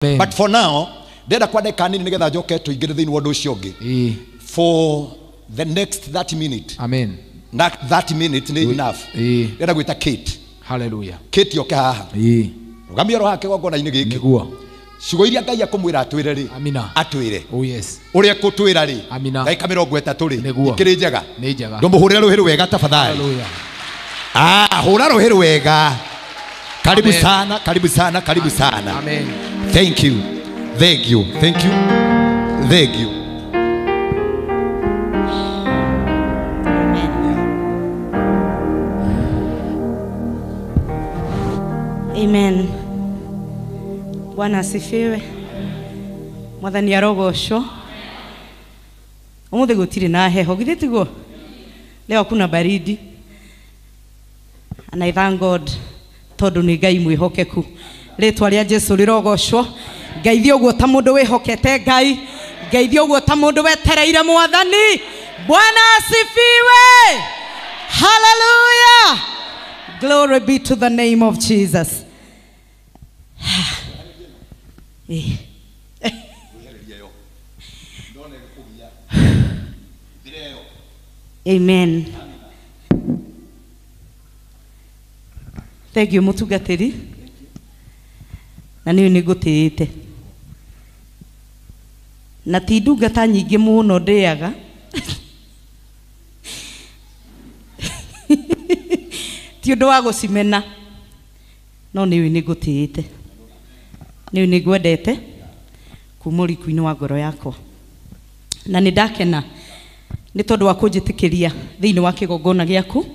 But for now, ndĩrenda kwa ndagĩka nini nĩgetha njoke tũingĩre thĩinĩ wa ũndũ ũcio ũngĩ. Ĩĩ. For the next 30 minutes. Amen. Na 30 minutes nĩ enough. Ĩĩ. Ndĩrenda gwĩta Kate. Hallelujah. Kate oke haha. Ĩĩ. Rũgamia roho kĩgongona-inĩ gĩkĩ. Nĩguo. Ciugo iria Ngai akũmwĩra atwĩre rĩ. Amina. Atwĩre. Oh yes. Ũrĩa ekũtwĩra rĩ. Amina. Ndagĩka 30 rĩ. Nĩguo. Ikĩrĩ njega. Nĩ njega. Ndũmũhũrĩre rũhĩ rwega tafadhali. Hallelujah. Ah, hũra rũhĩ rwega. Karibu Amen. sana, karibu sana, karibu sana. Amen. Thank you. Thank you. Thank you. Thank you. Amen. Bwana asifiwe. Mwathani arogocwo. Umuthi gutiri na heho githĩ tiguo? Leo hakuna baridi. And I thank God tondu ni Ngai mwihokeku. Rĩtwa rĩa Jesu rĩrogocwo. Ngeithie ũguo ta mũndũ wĩhokete Ngai. Ngeithie ũguo ta mũndũ wetereire Mwathani. Bwana asifiwe. Hallelujah. Glory be to the name of Jesus. Eh. Amen. Thank you mutungatĩri. Na niĩ nĩ ngũtĩĩte. Na ti ndungata nyingĩ mũno ndĩaga. Ti ũndũ wa gũcimena. No nĩ nĩ ngũtĩĩte. Nĩ nĩ ngwendete kuma ũriku-inĩ wa ngoro yakwa. Na nĩ ndakena nĩ tondũ wa kũnjĩtĩkĩria thĩinĩ wa kĩgongona gĩaku.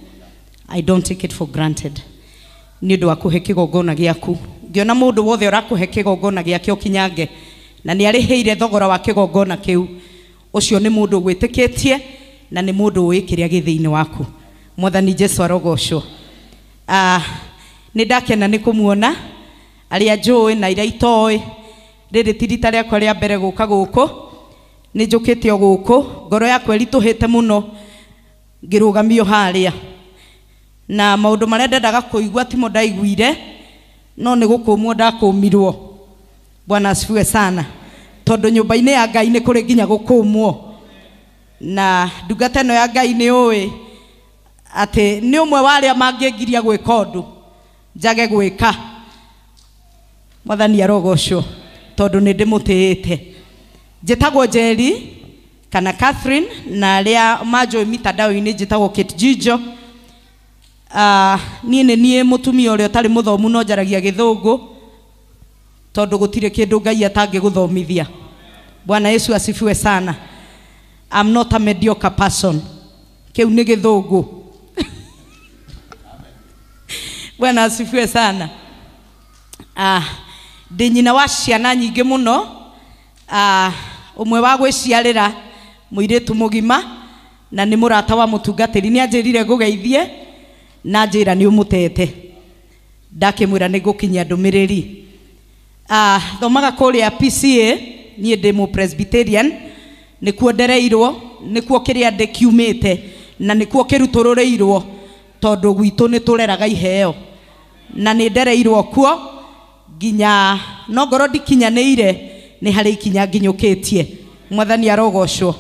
I don't take it for granted. Nĩ ũndũ wa kũhe kĩgongona gĩaku. Ngĩona mũndũ wothe ũrakũhe kĩgongona gĩake ũkinyange na nĩ arĩhĩire thogora wa kĩgongona kĩu, ũcio nĩ mũndũ ũgwĩtĩkĩtie na nĩ mũndũ ũĩ kĩrĩa gĩ thĩinĩ waku. Mwathani Jesu arogocwo. Nĩ ndakena nĩ kũmuona arĩa njũĩ na iria itoĩ. Rĩrĩ ti rita rĩakwa rĩa mbere gũka gũkũ. Nĩ njũkĩte o gũkũ, ngoro yakwa ĩritũhĩte mũno ngĩrũgamio harĩa. Na maũndũ marĩa ndendaga kũigua timo ndaiguire, no nĩ gũkũmwo ndakũmirwo. Bwana asifiwe sana. Tondũ nyũmba-inĩ ya Ngai nĩ kũrĩ nginya gũkũmwo. Na ndungata ĩno ya Ngai nĩ ũĩ atĩ nĩ ũmwe wa arĩa mangĩngiria gwĩka ũndũ njage gwĩka. Mwathani arogocwo tondũ nĩ ndĩmũtĩĩte. Njĩtagwo Njeri kana Catherine, na arĩa manjũĩ mitandao-inĩ njĩtagwo Kate Jijo. Niĩ nĩ niĩ mũtumia ũrĩa ũtarĩ mũthomu no njaragia gĩthũngũ tondũ gũtirĩ kĩndũ Ngai atangĩgũthomithia. Bwana Yesu asifiwe sana. I'm not a mediocre person. Kĩu nĩ gĩthũngũ. Bwana asifiwe sana. Ndĩ nyina wa ciana nyingĩ mũno. Ũmwe wa gwĩciarĩra mũirĩtu mũgima na nĩ mũrata wa mũtungatĩri. Nĩ anjĩrire ngũgeithie na njĩra nĩ ũmũtete. Ndakĩmwĩra nĩ ngũkinyia ndũmĩrĩri. Thomaga kũrĩa PCA, niĩ ndĩ mũ Presbyterian, nĩkuo ndereirwo, nĩkuo kĩrĩa ndĩ kiumĩte na nĩkuo kĩrutũrũrĩirwo tondũ gwitũ nĩ tũreraga iheo. Na nĩ ndereirwo kuo nginya no ngorwo ndikinyanĩire nĩ harĩ ikinya nginyũkĩtie. Mwathani arogocwo.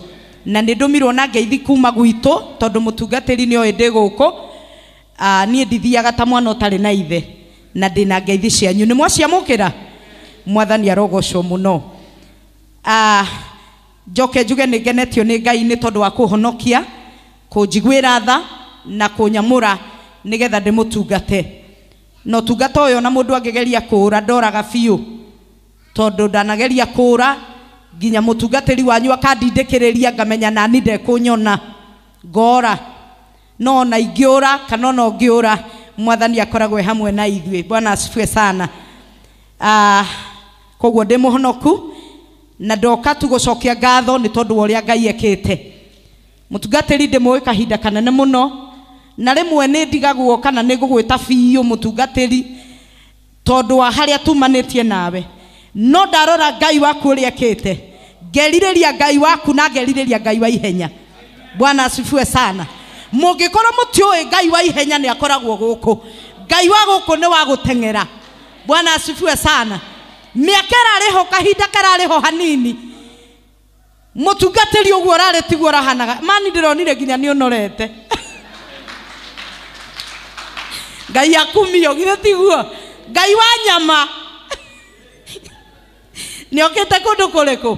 Na nĩ ndũmirwo na ngeithi kuma gwitũ tondũ mũtungatĩri nĩ oĩ ndĩ gũkũ. Niĩ ndithiaga ta mwana ũtarĩ na ithe na ndĩna ngeithi cianyu. Nĩ mwaciamũkĩra? Mwathani arogocwo mũno. Njoke njuge nĩ ngenetio nĩ Ngai nĩ tondũ wa kũhonokia, kũnjiguĩra tha na kũnyamũra nĩgetha ndĩmũtungate. Na ũtungata ũyũ ona mũndũ angĩgeria kũũra ndoraga biũ tondũ ndanageria kũũra nginya mũtungatĩri wanyu akandindĩkĩrĩria ngamenya nani ndekũnyona ngora. No ona ingĩũra kana ona ũngĩũra Mwathani akoragwo e hamwe na ithuĩ. Bwana asifiwe sana. Koguo ndĩ mũhonoku na ndoka tu gũcokia ngatho nĩ tondũ wa ũrĩa Ngai ekĩte. Mũtungatĩri ndĩmũĩ kahinda kanene mũno na rĩmwe nĩ ndigagwo kana nĩ ngũgwĩta biũ mũtungatĩri tondũ wa harĩa tumanĩtie nawe. No ndarora Ngai waku ũrĩa ekĩte, ngerirĩria Ngai waku na ngerirĩria Ngai wa ihenya. Bwana asifiwe sana. Mũngĩkorwo mũtiũĩ Ngai wa ihenya nĩ akoragwo gũkũ. Ngai wa gũkũ nĩ wa gũteng'era. Bwana asifiwe sana. Mĩaka ĩrarĩ ho kahinda kararĩ ho hanini mũtungatĩri ũguo ũrarĩ tiguo ũrahanaga mani ndĩronire nginya nĩ ũnorete. Ngai akumio githĩ tiguo Ngai wa nyama nĩ okĩte kũndũ kũrĩkũ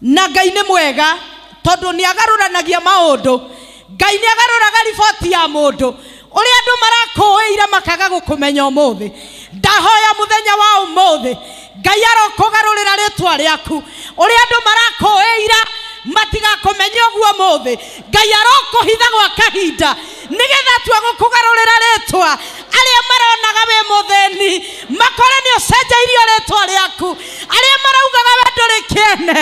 na Ngai nĩ mwega tondũ nĩ agarũranagia maũndũ. Ngai nĩ agarũraga riboti ya mũndũ ũrĩa andũ marakũĩire makaga gũkũmenya ũmũthĩ. Ndahoya mũthenya wa ũmũthĩ Ngai arokũgarũrĩra rĩtwa rĩaku ũrĩa andũ marakũĩira matigakũmenya ũguo ũmũthĩ. Ngai arokũhitha gwa kahinda nĩgetha atua gũkũgarũrĩra rĩtwa. Arĩa maronaga wĩ mũthĩni makore nĩ ũcenjeirio rĩtwa rĩaku, arĩa maraugaga we ndũrĩ kĩene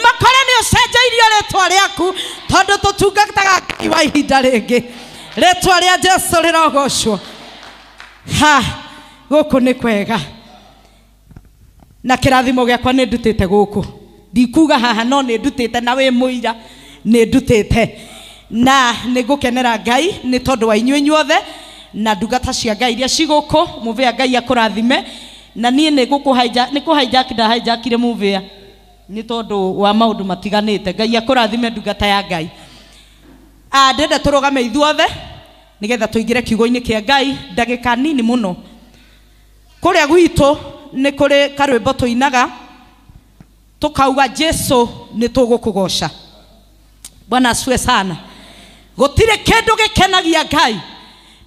makore nĩ ũcenjeirio rĩtwa rĩaku, tondũ tũtungataga Ngai wa ihinda rĩngĩ. Rĩtwa rĩa Jesũ rĩrogocwo. Ha gũkũ nĩ kwega na kĩrathimo gĩakwa nĩ ndutĩte gũkũ, ndikuga haha no nĩ ndutĩte na wĩ mũira nĩ ndutĩte, na nĩ ngũkenera Ngai nĩ tondũ wa inyuĩ inyuothe na ndungata cia Ngai iria ci gũkũ. Mũbĩa Ngai akũrathime. Na niĩ nĩ kũhijack ndahijackire mũbĩa nĩ tondũ wa maũndũ matiganĩte. Ngai akũrathime ndungata ya Ngai. Ndĩrenda tũrũgame ithuothe nĩgetha tũingĩre kiugo-inĩ kĩa Ngai ndagĩka nini mũno. Kũrĩa gwitũ nĩ kũrĩ karwĩmbo tũinaga tukauga Jesu nĩ tũgũkũgoca. Bwana asifiwe sana. Gũtirĩ kĩndũ gĩkenagia Ngai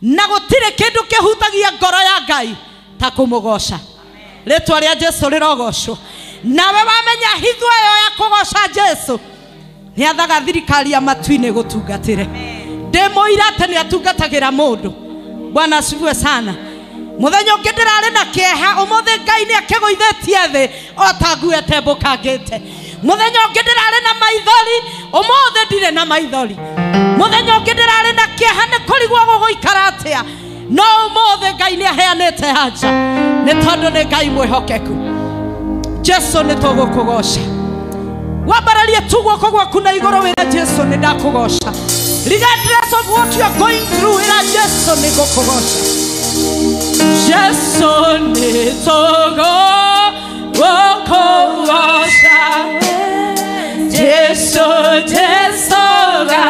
na gũtirĩ kĩndũ kĩhutagia ngoro ya Ngai ta kũmũgoca. Rĩtwa rĩa Jesu rĩrogocwo. Nawe wamenya hitho ĩyo ya kũgoca Jesu nĩ athaga thirikari ya matu-inĩ gũtungatĩre. Ndĩ mũira atĩ nĩ atungatagĩra mũndũ. Bwana asifiwe sana. Mũthenya ũngĩ ndĩrarĩ na kĩeha, ũmũthĩ Ngai nĩ akĩgũithĩtie thĩ o ta nguo ĩtembũkangĩte. Mũthenya ũngĩ ndĩrarĩ na maithori, ũmũthĩ ndirĩ na maithori. Mũthenya ũngĩ ndĩrarĩ na kĩeha nĩ kũrigwo gũgũikara atĩa, no ũmũthĩ Ngai nĩ aheanĩte anja nĩ tondũ nĩ Ngai mwĩhokeku. Jesu nĩ tũgũkũgoca. Wambararie tu guoko gwaku na igũrũ wĩre Jesu nĩ ndakũgoca. Regardless of what you are going through, ĩra Jesu nĩ ngũkũgoca. Jesu nĩ tũgũkũgoca. Jesu, Jesu ga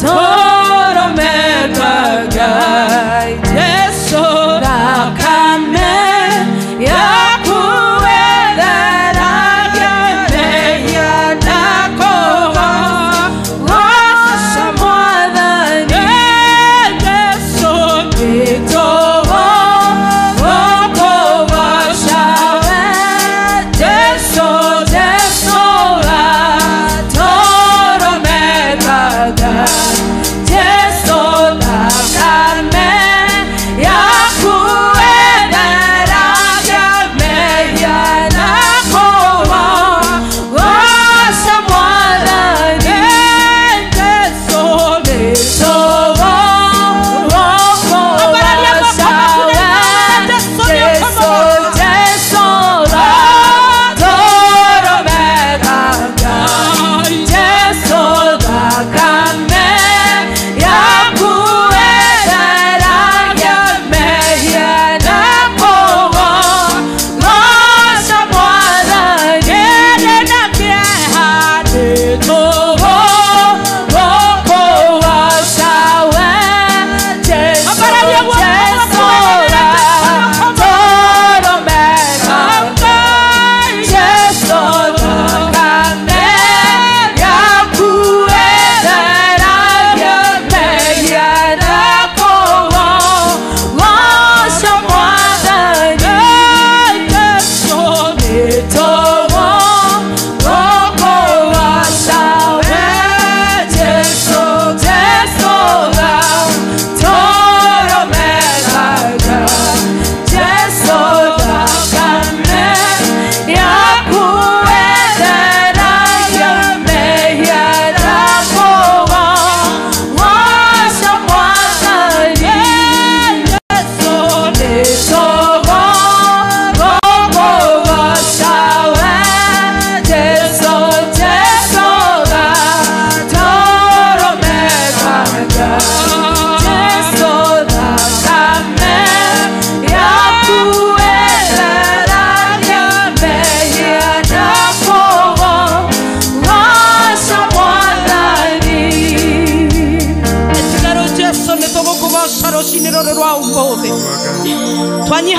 tũrũmeka Ngai. Jesu thakame yaku ĩtheragia mehia ndakũgoca Mwathani. Jesu nĩ tũgũkũgoca.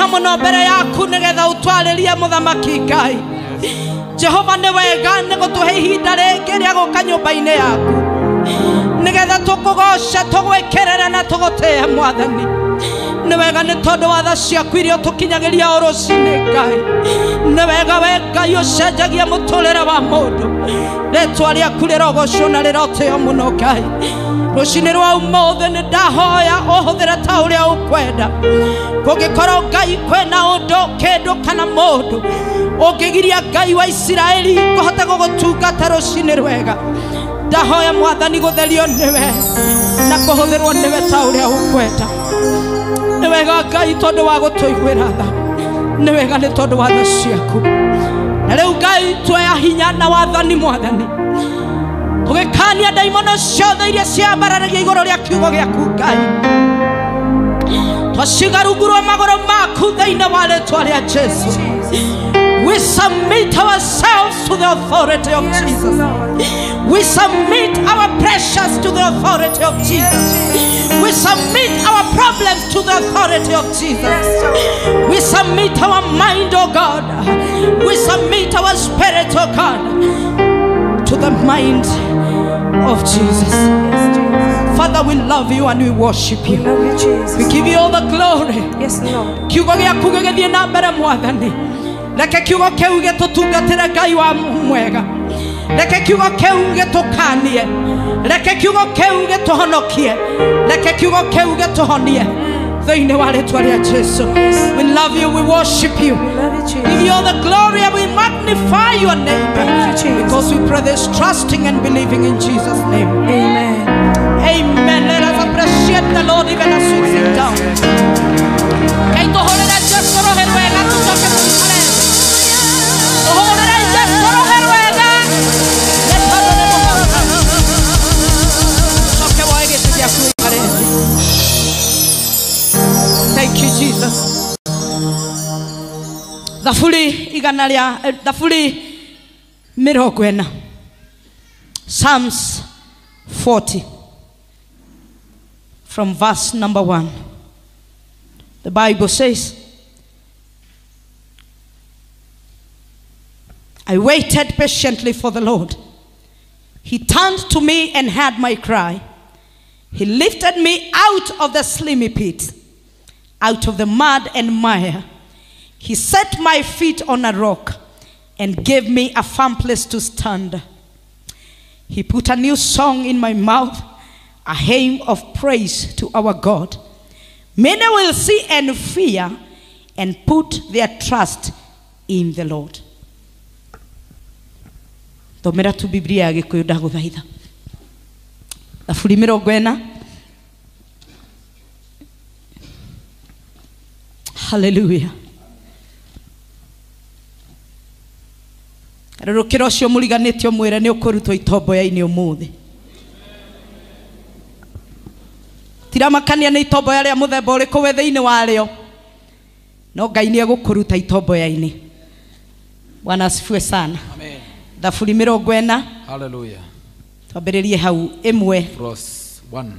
Twenyiha muno mbere yaku nigetha utwaririe muthamaki Ngai. Jehova nĩ wega nĩ gũtũhe ihinda rĩngĩ rĩa gũka nyũmba-inĩ yaku nĩgetha tũkũgoce tũgwĩkĩrĩre na tũgũtĩe mwathani. Nĩ wega nĩ tondũ wa tha ciaku iria ũtũkinyagĩria o rũcinĩ Ngai. Nĩ wega we Ngai ũcenjagia mũtũrĩre wa mũndũ. Rĩtwa rĩaku rĩrogocwo na rĩrotĩo mũno Ngai. Rũcinĩ rwa ũmũthĩ nĩ ndahoya ũhũthĩre ta ũrĩa ũkwenda. Kũngĩkorwo Ngai kwĩna ũndũ kĩndũ kana mũndũ ũngĩgiria Ngai wa Isiraeli kũhota gũgũtungata rũcinĩ rwega, ndahoya mwathani gũtherio nĩwe na kũhũthĩrwo nĩwe ta ũrĩa ũkwenda. Nĩ wega Ngai tondũ wa gũtũiguĩra tha, nĩ wega nĩ tondũ wa tha ciaku. Na rĩu Ngai tuoya hinya na wathani mwathani, tũgĩkania ndaimono ciothe iria ciambararagia igũrũ rĩa kiugo gĩaku Ngai. Twaciga rungu rwa magũrũ maku thĩinĩ wa rĩtwa rĩa Jesu. We submit ourselves to the authority of Jesus. We submit our pressures to the authority of Jesus. We submit our problems to the authority of Jesus. We submit our mind, oh God. We submit our spirit, oh God, to the mind of Jesus. Father, we love you and we worship you. We give you all the glory. Yes, Lord. Kiugo gĩaku gĩgĩthiĩ na mbere mwathani. Reke kiugo kĩu gĩtũtungatĩre Ngai wa mwega. Reke kiugo kĩu gĩtũkanie. Reke kiugo kĩu gĩtũhonokie. Reke kiugo kĩu gĩtũhonie. Thĩinĩ wa rĩtwa rĩa Jesu. We love you, we worship you. We love you, Jesus. Give you all the glory and we magnify your name. Thank you, Jesus. Because we pray this trusting and believing in Jesus' name. Amen. Amen. Let us appreciate the Lord even as we sit down. Ngai tũhũrĩre Jesu rũhĩ rwega tũcoke tũikare. Tũhũrĩre Jesu rũhĩ rwega nĩ tondũ nĩ mũhotani. Ũcoke woe gĩtĩ gĩaku ũikare thĩ. Thank you, Jesus. Thaburi igana rĩa Thaburi 40. Psalms 40 from verse number 1. The Bible says, I waited patiently for the Lord. He turned to me and heard my cry. He lifted me out of the slimy pit, out of the mud and mire. He set my feet on a rock and gave me a firm place to stand. He put a new song in my mouth, a hymn of praise to our God. Many will see and fear and put their trust in the Lord. Thomera tu Biblia ya Gĩkũyũ ndagũthaitha. Thaburi 40. Hallelujah. Rũrũkĩra ũcio mũriganĩtio mwĩre nĩ ũkũrutwo itomboya-inĩ ũmũthĩ. Tiramakania nĩ itomboya rĩa mũthemba ũrĩkũ wĩ thĩinĩ warĩo, no Ngai nĩ egũkũruta itomboya-inĩ. Bwana asifiwe sana. Amen. Thaburi 40. Hallelujah. Twambĩrĩrie hau ĩmwe. Verse 1.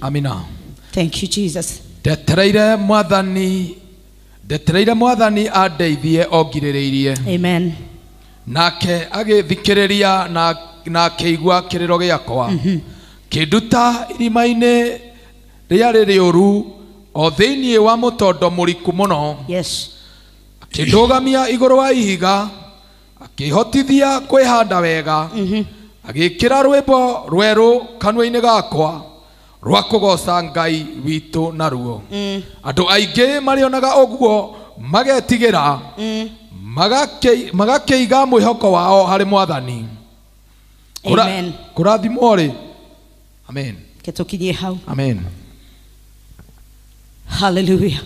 Amina. Thank you, Jesus. Ndetereire mwathani andeithie ongirĩrĩirie. Amen. Nake agĩthikĩrĩria na akĩigua kĩrĩro gĩakwa. Kĩnduta irima-inĩ rĩarĩ rĩũru o thĩinĩ wa mũtondo mũriku mũno. Yes. Akĩndũgamia igũrũ wa ihiga, akĩhotithia kwĩhanda wega. Agĩkĩra rwĩmbo rwerũ kanua-inĩ gakwa rwa kũgooca Ngai witũ naruo. Andũ aingĩ marĩonaga ũguo magetigĩra, magakĩiga mwĩhoko wao harĩ mwathani. Amen. Kũrathimwo rĩ. Amen. Ketũkinyie hau. Amen. Hallelujah.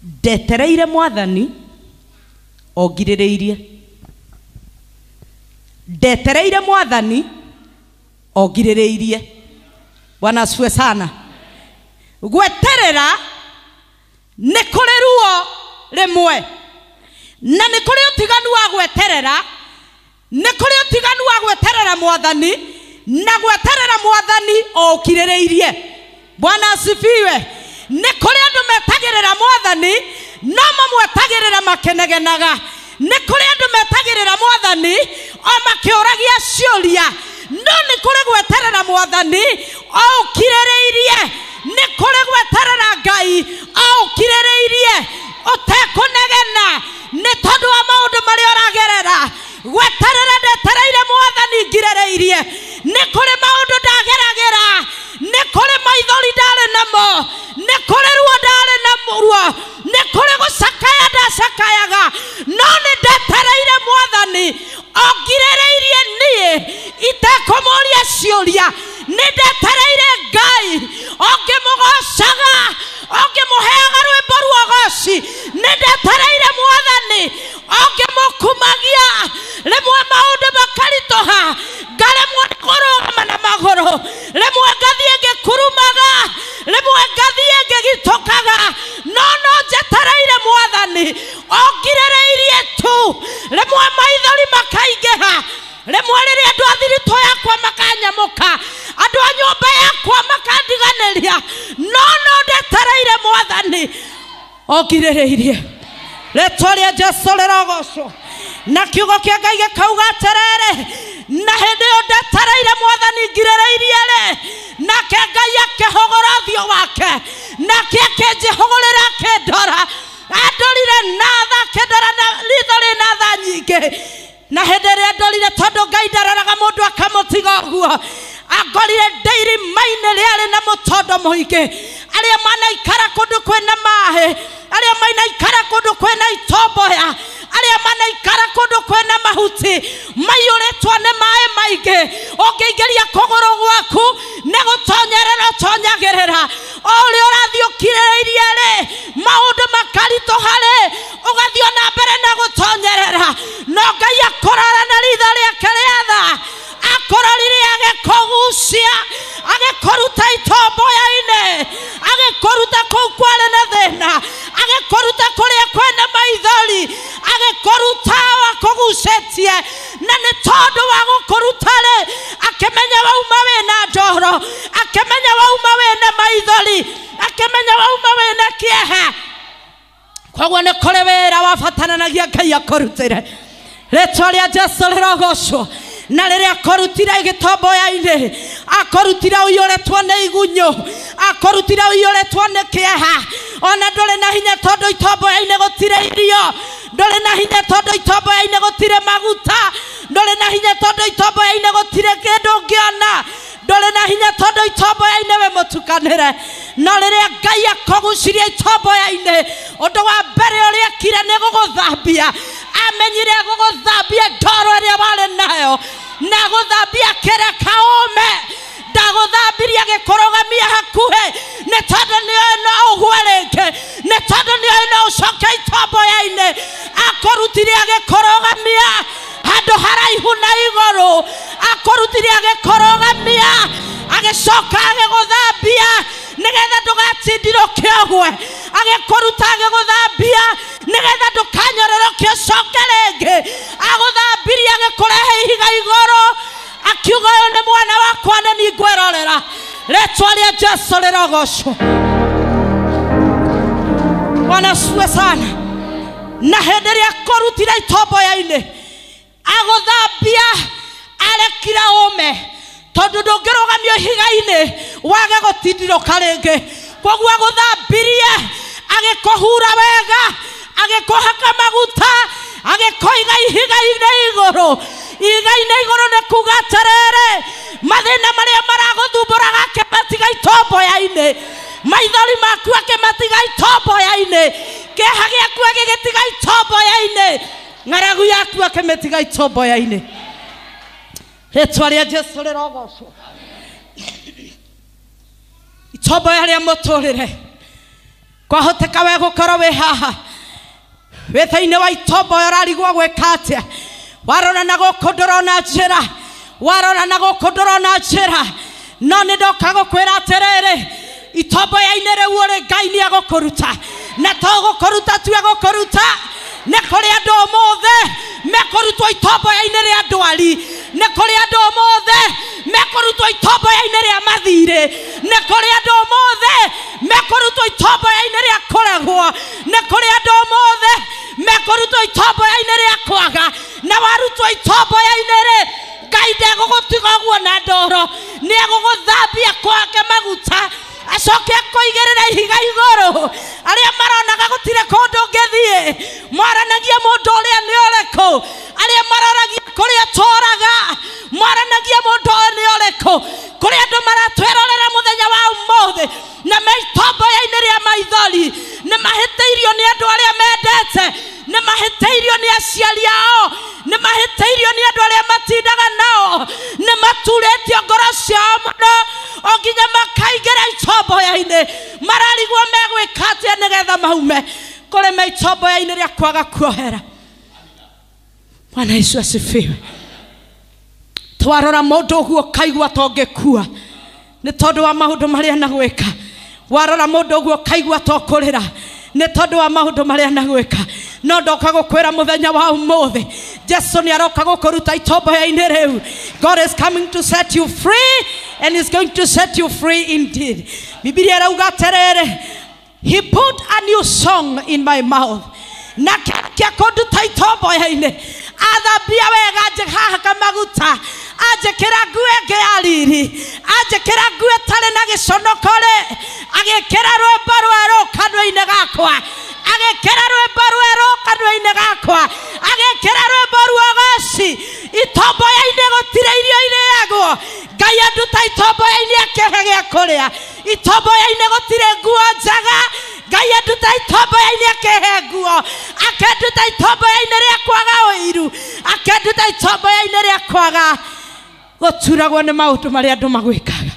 Ndetereire mwathani ongirĩrĩirie. Ndetereire mwathani ongirĩrĩirie. Bwana asifiwe sana. Gweterera nĩ kũrĩ ruo rĩmwe, na nĩ kũrĩ ũtiganu wa gweterera, nĩ kũrĩ ũtiganu wa gweterera mwathani na gweterera mwathani o ũkirĩrĩirie. Bwana asifiwe. Nĩ kũrĩ andũ metagĩrĩra mwathani no mamwetagĩrĩra makenegenaga. Nĩ kũrĩ andũ metagĩrĩra mwathani o makĩũragia ciũria, no nĩ kũrĩ gweterera mwathani o ũkirĩrĩirie. Nĩ kũrĩ gweterera Ngai o ũkirĩrĩirie ũtekũnegena nĩ tondũ wa maũndũ marĩa ũragerera. Gweterera ndetereire mwathani ngirĩrĩirie. Nĩ kũrĩ maũndũ ndageragĩra, nĩ kũrĩ maithori ndarĩ namo, nĩ kũrĩ ruo ndarĩ naruo, nĩ kũrĩ gũcakaya ndacakayaga, no nĩ ndetereire mwathani o ngirĩrĩirie niĩ itekũmũria ciũria. Nĩ ndetereire Ngai o ngĩmũgocaga, o ngĩmũheaga rwĩmbo rwa ũgoci. Nĩ ndetereire mwathani o ngĩmũkumagia. Rĩmwe maũndũ makaritũha, ngaremwo nĩ kũrũgama na magũrũ, rĩmwe ngathiĩ ngĩkurumaga, rĩmwe ngathiĩ ngĩgitũkaga, no no njetereire mwathani o ngirĩrĩirie tu. Rĩmwe maithori makaingĩha, rĩmwe rĩrĩa andũ a thiritũ yakwa makanyamũka, andũ a nyũmba yakwa makandiganĩria, no no ndetereire mwathani o ngirĩrĩirie. Rĩtwa rĩa Jesũ rĩrogocwo. Na kiugo kĩa Ngai gĩkauga atĩrĩrĩ, na hĩndĩ ĩyo ndetereire mwathani ngirĩrĩirie rĩ, nake Ngai akĩhũgũra ũthiũ wake, nake akĩnjĩhũgũrĩra akĩndora. Andorire na tha, akĩndora na ritho rĩna tha nyingĩ. Na hĩndĩ ĩrĩa ndorire, tondũ Ngai ndaroraga mũndũ akamũtiga ũguo, angorire ndĩ irima-inĩ rĩarĩ na mũtondo mũingĩ. Arĩa manaikara kũndũ kwĩna maĩ, arĩa manaikara kũndũ kwĩna itomboya, arĩa manaikara kũndũ kwĩna mahuti maiyũrĩtwo nĩ maĩ maingĩ, ũngĩingĩria kũgũrũ gwaku nĩ gũtonyerera ũtonyagĩrĩra. O ũrĩa ũrathiĩ ũkirĩrĩirie rĩ, maũndũ makaritũha rĩ, ũgathiĩ o na mbere na gũtonyerera. No Ngai akũrora na ritho rĩake rĩa tha, akũrorire agĩkũgucia, agĩkũruta itomboya-inĩ, agĩkũruta kũu kwarĩ na thĩna, agĩkũruta kũrĩa kwĩna maithori, agĩkũruta akũgucĩtie. Na nĩ tondũ wa gũkũruta rĩ, akĩmenya wauma wĩna ndoro, akĩmenya wauma wĩna maithori, akĩmenya wauma wĩna kĩeha. Koguo nĩ kũrĩ wĩra wabataranagia Ngai akũrutĩre. Rĩtwa rĩa Jesũ rĩrogocwo. Na rĩrĩa akorutire gĩtomboya-inĩ, akorutire ũiyũrĩtwo nĩ igunyũ, akorutire ũiyũrĩtwo nĩ kĩeha. Ona ndũrĩ na hinya tondũ itomboya-inĩ gũtirĩ irio, ndũrĩ na hinya tondũ itomboya-inĩ gũtirĩ maguta, ndũrĩ na hinya tondũ itomboya-inĩ gũtirĩ kĩndũ ũngĩona, ndũrĩ na hinya tondũ itomboya-inĩ wĩ mũtukanĩre. No rĩrĩa Ngai akũgucirie itomboya-inĩ, ũndũ wa mbere ũrĩa ekire nĩ gũgũthambia. Amenyire gũgũthambia ndoro ĩrĩa warĩ nayo, na gũthambia kĩreka ũme. Ndagũthambirie agĩkũrũgamia hakuhĩ, nĩ tondũ nĩoĩ no ũgwe rĩngĩ, nĩ tondũ nĩoĩ no ũcoke itomboya-inĩ. Akũrutire agĩkũrũgamia handũ haraihu na igũrũ, akũrutire agĩkũrũgamia, agĩcoka agĩgũthambia nĩgetha ndũgatindirũke ũgwe, agĩkũruta agĩgũthambia nĩgetha ndũkanyororoke ũcoke rĩngĩ. Agũthambirie agĩkũrehe ihiga igũrũ, akiuga ũyũ nĩ mwana wakwa na nĩ ngwĩrorera. Rĩtwa rĩa Jesũ rĩrogocwo. Bwana asifiwe sana. Na hĩndĩ ĩrĩa akũrutire itomboya-inĩ, agũthambia arekire ũme, tondũ ndũngĩrũgamio ihiga-inĩ wage gũtindirũka rĩngĩ. Koguo agũthambirie agĩkũhura wega, agĩkũhaka maguta, agĩkũiga ihiga-inĩ igũrũ. Ihiga-inĩ igũrũ nĩ kuga atĩrĩrĩ, mathĩna marĩa maragũthumbũraga akĩmatiga itomboya-inĩ, maithori maku akĩmatiga itomboya-inĩ, kĩeha gĩaku agĩgĩtiga itomboya-inĩ, ng'aragu yaku akĩmĩtiga itomboya-inĩ. Rĩtwa rĩa Jesũ rĩrogocwo. Itomboya rĩa mũtũrĩre, kwahoteka we gũkorwo wĩ haha wĩ thĩinĩ wa itomboya ũrarigwo gwĩka atĩa. Warora na gũkũ ndũrona njĩra, warora na gũkũ ndũrona njĩra, no nĩ ndoka gũkwĩra atĩrĩrĩ, itomboya-inĩ rĩu ũrĩ Ngai nĩ egũkũruta. Na to gũkũruta tu egũkũruta, nĩ kũrĩ andũ ũmũthĩ mekũrutwo itomboya-inĩ rĩa ndwari, nĩ kũrĩ andũ ũmũthĩ mekũrutwo itomboya-inĩ rĩa mathirĩ, nĩ kũrĩ andũ ũmũthĩ mekũrutwo itomboya Acoke akũigĩrĩra ihiga igũrũ. Arĩa maronaga gũtirĩ kũndũ ũngĩthiĩ, mwaranagia mũndũ ũrĩa nĩ ũrĩkũ. Arĩa maroragia kũrĩa tũraga, mwaranagia mũndũ ũyũ nĩ ũrĩkũ. Kũrĩ andũ maratwĩrorera mũthenya wa ũmũthĩ na me itomboya-inĩ rĩa maithori, nĩ mahĩtĩirio nĩ andũ arĩa mendete, nĩ mahĩtĩirio nĩ aciari ao, nĩ mahĩtĩirio nĩ andũ arĩa matindaga nao, nĩ maturĩtio ngoro ciao mũno o nginya makaingĩra itomboya-inĩ. Mararigwo megwĩka atĩa nĩgetha maume kũrĩ me itomboya-inĩ rĩa kwaga kuohera. Bwana Yesu asifiwe. Twarora mũndũ ũguo ũkaigua ta ũngĩkua nĩ tondũ wa maũndũ marĩa anagwĩka. Warora mũndũ ũguo ũkaigua ta ũkũrĩra nĩ tondũ wa maũndũ marĩa anagwĩka. No ndoka gũkwĩra mũthenya wa ũmũthĩ, Jesu nĩ aroka gũkũruta itomboya-inĩ rĩu. God is coming to set you free, and is going to set you free indeed. Bibilia ĩrauga atĩrĩrĩ, he put a new song in my mouth. Na kĩa kũnduta itomboya-inĩ, athambia wega, anjĩhaka maguta, anjĩkĩra nguo ĩngĩ ya riri, anjĩkĩra nguo ĩtarĩ na gĩconoko rĩ, agĩkĩra rwĩmbo rwerũ kanua-inĩ gakwa, agĩkĩra rwĩmbo rwerũ kanua-inĩ gakwa, agĩkĩra rwĩmbo ruogoci. Itomboya-inĩ gũtirĩ irio irĩagwo, Ngai anduta itomboya-inĩ akĩhe gĩa kũrĩa. Itomboya-inĩ gũtirĩ nguo njega, Ngai anduta itomboya-inĩ akĩhe nguo. Akĩnduta itomboya-inĩ rĩa kwaga ũiru, akĩnduta itomboya-inĩ rĩa kwaga gũturagwo nĩ maũndũ marĩa andũ magwĩkaga.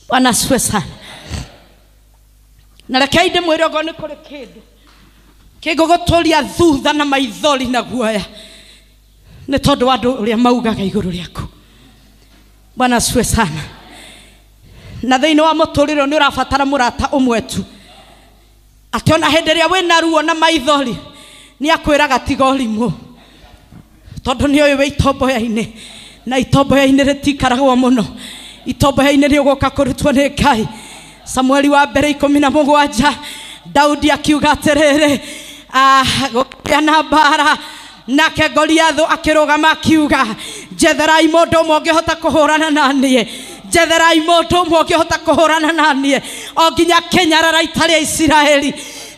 Bwana asifiwe sana. Na rekei ndĩmwĩre okorwo nĩ kũrĩ kĩndũ kĩngũgũtũria thutha na maithori na guoya nĩ tondũ wa andũ ũrĩa maugaga igũrũ rĩaku. Bwana asifiwe sana. Na thĩinĩ wa mũtũrĩre nĩ ũrabatara mũrata ũmwe tu, atĩ ona hĩndĩ ĩrĩa wĩna ruo na maithori nĩ akwĩraga tiga ũrimũ, tondũ nĩ ũyũ wĩ itomboya-inĩ, na itomboya-inĩ rĩtikaragwo mũno. Itomboya-inĩ nĩ ũgũka kũrutwo nĩ Ngai. Samueli wa mbere 17, Daudi akiuga atĩrĩrĩ, gũkĩgĩa na mbara, nake Goliathũ akĩrũgama akiuga, njetherai mũndũ ũmwe ũngĩhota kũhũrana na niĩ, njetherai mũndũ ũmwe ũngĩhota kũhũrana na niĩ, o nginya kĩnyarara ita rĩa Isiraeli.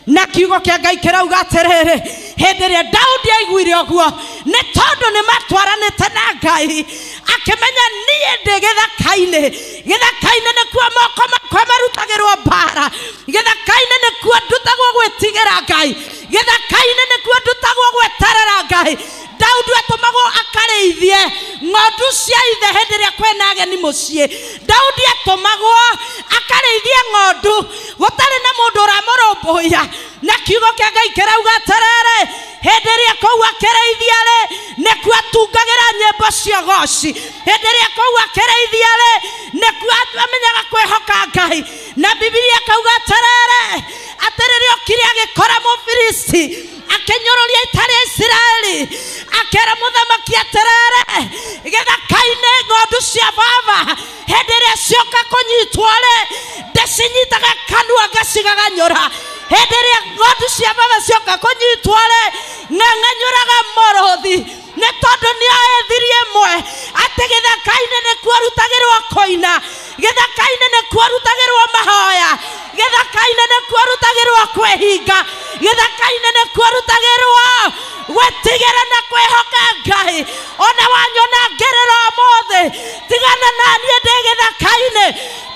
Na kiugo kĩa Ngai kĩrauga atĩrĩrĩ, hĩndĩ ĩrĩa Daudi aiguire ũguo, nĩ tondũ nĩ matwaranĩte na Ngai, akĩmenya niĩ ndĩ gĩthaka-inĩ. Gĩthaka-inĩ nĩkuo moko makwa marutagĩrwo mbara, gĩthaka-inĩ nĩkuo ndutagwo gwĩtigĩra Ngai, gĩthaka-inĩ nĩkuo ndutagwo gweterera Ngai. Daudi atũmagwo akarĩithie ng'ondu cia ithe hĩndĩ ĩrĩa kwĩna ageni mũciĩ. Daudi atũmagwo akarĩithie ng'ondu gũtarĩ na mũndũ ũramũrũmbũiya. Na kiugo kĩa Ngai kĩrauga atĩrĩrĩ, hĩndĩ ĩrĩa kũu akĩrĩithia rĩ, nĩkuo atungagĩra nyĩmbo cia ũgoci. Hĩndĩ ĩrĩa kũu akĩrĩithia rĩ, nĩkuo amenyaga kwĩhoka Ngai. Na Bibilia ĩkauga atĩrĩrĩ, atĩ rĩrĩa okire agĩkora Mũfilisti akĩnyũrũria ita rĩa Isiraeli, akĩra mũthamaki atĩrĩrĩ, gĩthaka-inĩ ng'ondu cia baba hĩndĩ ĩrĩa cioka kũnyitwo rĩ, ndĩcinyitaga kanua ngacigaganyũra. Hĩndĩ ĩrĩa ng'ondu cia baba cioka kũnyitwo rĩ, ng'ang'anyũraga mũrũthi, nĩ tondũ nĩoĩ thiri ĩmwe atĩ gĩthaka-inĩ nĩkuo rutagĩrwo kũina, gĩthaka-inĩ nĩkuo rutagĩrwo mahoya, gĩthaka-inĩ nĩkuo rutagĩrwo kwĩhinga, gĩthaka-inĩ nĩkuo rutagĩrwo gwĩtigĩra na kwĩhoka Ngai. Ona wanyona ngĩrĩra ũmũthĩ, tigana na niĩ ndĩ gĩthaka-inĩ,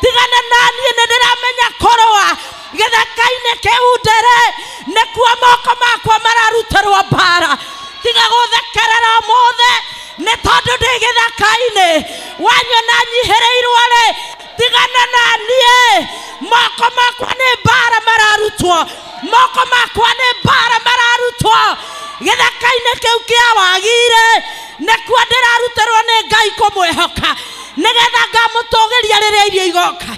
tigana na niĩ nĩ ndĩramenya kũrũa. Gĩthaka-inĩ kĩu ndĩrĩ nĩkuo moko makwa mararutĩrwo mbara. Tiga gũthekerera ũmũthĩ nĩ tondũ ndĩ gĩthaka-inĩ. Wanyona nyihĩrĩirwo rĩ, tigana na niĩ, moko makwa nĩ mbara mararutwo, moko makwa nĩ mbara mararutwo. Gĩthaka-inĩ kĩu kĩa wagire nĩkuo ndĩrarutĩrwo nĩ Ngai kũmwĩhoka, nĩgetha ngamũtũgĩria rĩrĩa irio igoka.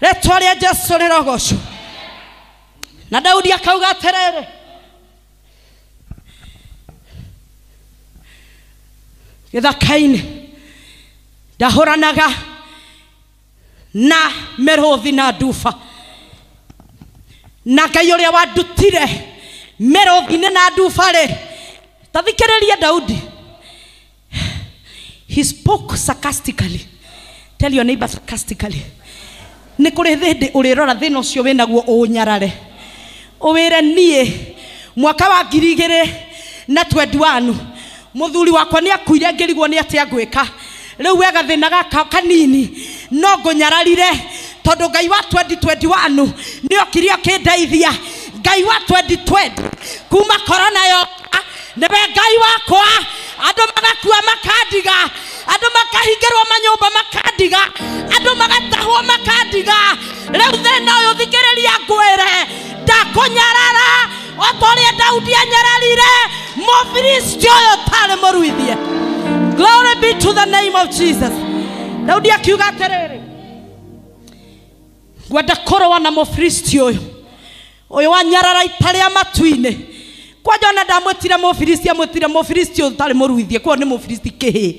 Rĩtwa rĩa Jesũ rĩrogocwo. Na Daudi akauga atĩrĩrĩ, gĩthaka-inĩ ndahũranaga na mĩrũthi na nduba, na Ngai ũrĩa wandutire mĩrũthi-inĩ na nduba rĩ, ta thikĩrĩria Daudi. He spoke sarcastically. Tell your neighbor sarcastically. Nĩ kũrĩ hĩndĩ ũrĩrora thĩna ũcio wĩnaguo ũũnyarare. Ũwĩre niĩ mwaka wa 2021 mũthuri wakwa nĩ akuire ngĩrigwo nĩ atĩa ngwĩka. Rĩu wega thĩna gaka kanini no ngũnyararire tondũ Ngai wa 2021 nĩ okire akĩndeithia. Ngai wa 2020 kuma corona yoka nĩwe Ngai wakwa. Andũ magakua makandiga, andũ makahingĩrwo manyũmba makandiga, andũ magatahwo makandiga. Rĩu thĩna ũyũ thikĩrĩria ngwĩre, ndakũnyarara o ta ũrĩa Daudi anyararire Mũfilisti ũyũ ũtarĩ mũruithie. Glory be to the name of Jesus. Daudi akiuga atĩrĩrĩ, ngwenda kũrũa na Mũfilisti ũyũ, ũyũ wanyarara ita rĩa matu-inĩ. Kwanja ona ndamwĩtire Mũfilisti, amwĩtire Mũfilisti ũyũ ũtarĩ mũruithie, koguo nĩ Mũfilisti kĩhĩ.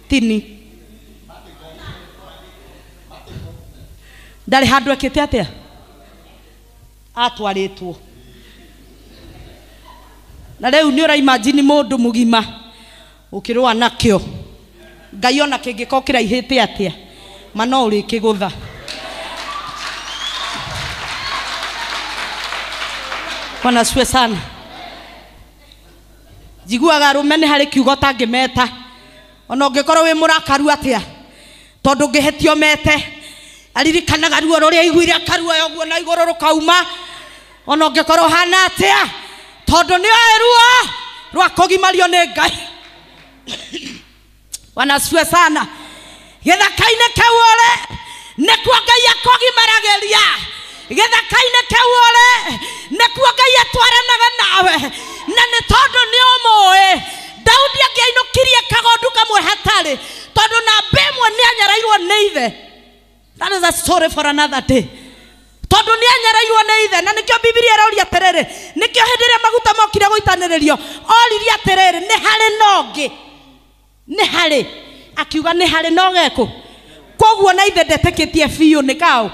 Tini ndarĩ handũ ekĩte atĩa, atwarĩtwo. Na rĩu nĩ ũraimagine mũndũ mũgima ũkĩrũa nakĩo. Ngai ona kĩngĩkorwo kĩraihĩte atĩa, ma no ũrĩkĩgũtha. Bwana asifiwe sana. Njiguaga arũme nĩ harĩ kiugo ũtangĩmeta ona ũngĩkorwo wĩ mũrakaru atĩa, tondũ ũngĩhĩtio mete aririkanaga ruo rũrĩa aiguire akaruoya ũguo na igũrũ rũkauma, ona ũngĩkorwo ũhana atĩa, tondũ nĩ oĩ ruo rwa kũgimario nĩ Ngai. Bwana asifiwe sana. Gĩthaka-inĩ kĩu ũrĩ nĩkuo Ngai akũgimaragĩria. Gĩthaka-inĩ kĩu ũrĩ nĩkuo Ngai atwaranaga nawe, na nĩ tondũ nĩ ũmũĩ. Daudi angĩainũkirie kagondu kamwe hatarĩ, tondũ namba ĩmwe nĩ anyarairwo nĩ ithe. That is a story for another day. Tondũ nĩ anyarairwo nĩ ithe, na nĩkĩo Bibilia ĩroria atĩrĩrĩ, nĩkĩo hĩndĩ ĩrĩa maguta mokire gũitanĩrĩrio oririe atĩrĩrĩ, nĩ harĩ na ũngĩ, nĩ harĩ, akiuga nĩ harĩ na ũgekũ. Koguo na ithe ndetĩkĩtie biũ nĩ kaũ,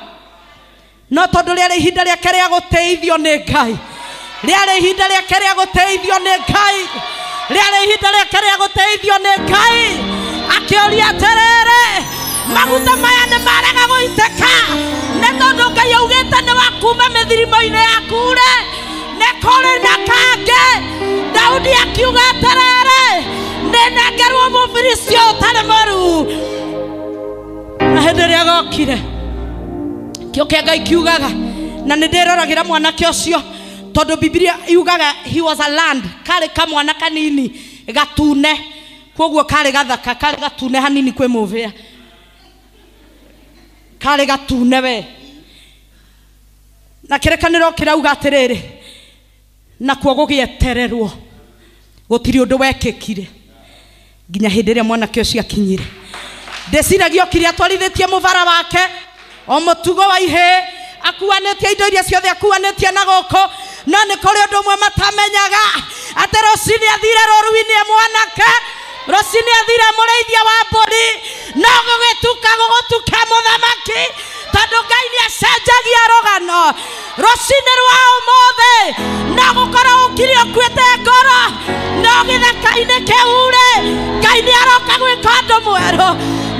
no tondũ rĩarĩ ihinda rĩake rĩa gũteithio nĩ Ngai, rĩarĩ ihinda rĩake rĩa gũteithio nĩ Ngai, rĩarĩ ihinda rĩake rĩa gũteithio nĩ Ngai. Akĩũria atĩrĩrĩ, maguta maya nĩ marega gũitĩka nĩ tondũ Ngai augĩte nĩ wa kuma mĩthirimo-inĩ yaku rĩ, nĩ kũrĩ na kangĩ. Daudi akiuga atĩrĩrĩ, nĩ nengerwo Mũfilisti ũyũ ũtarĩ mũruu. Na hĩndĩ ĩrĩa gokire, kĩo kĩa Ngai kiugaga, na nĩ ndĩroragĩra mwanake ũcio tondũ Bibilia yugaga he was a land, karĩ kamwana kanini gatune, koguo karĩ gathaka, karĩ gatune hanini kwĩ mũbĩa, karĩ gatune we. Na kĩrĩkanĩro kĩrauga atĩrĩrĩ, nakuo gũgĩetererwo gũtirĩ ũndũ wekĩkire nginya hĩndĩ ĩrĩa mwanake ũcio akinyire. Ndĩciragia okire atwarithĩtie mũbara wake o mũtugo wa ihĩĩ, akuanĩtie indo iria ciothe akuanĩtie na gũkũ, no nĩ kũrĩ ũndũ ũmwe matamenyaga, atĩ rũcinĩ athire rũru-inĩ e mwanake, rũcinĩ athire mũrĩithia wa mbũri, no gũgĩtuka gũgũtuka mũthamaki, tondũ Ngai nĩ acenjagia rũgano. Rũcinĩ rwa ũmũthĩ no gũkorwo ũkire ũkuĩte ngoro, no gĩthaka-inĩ kĩu rĩ, Ngai nĩ aroka gwĩka ũndũ mwerũ.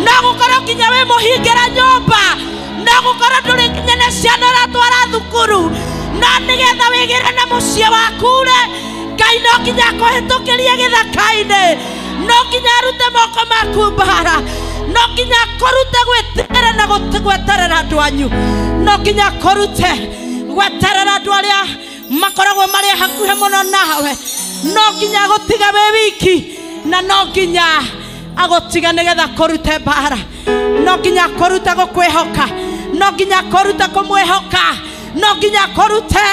No gũkorwo nginya wĩ mũhingĩra nyũmba, no gũkorwo ndũrĩ nginya na ciana ũratwara thukuru, no nĩgetha wĩgĩre na mũciĩ waku rĩ, Ngai no nginya akũhĩtũkĩrie gĩthaka-inĩ, no nginya arute moko maku mbara, no nginya akũrute gwĩtigĩra na gweterera andũ anyu, no nginya akũrute gweterera andũ arĩa makoragwo marĩ hakuhĩ mũno nawe, no nginya agũtiga wĩ wiki, na no nginya agũtiga nĩgetha akũrute mbara, no nginya akũrute gũkwĩhoka, no nginya akũrute kũmwĩhoka, no nginya akũrute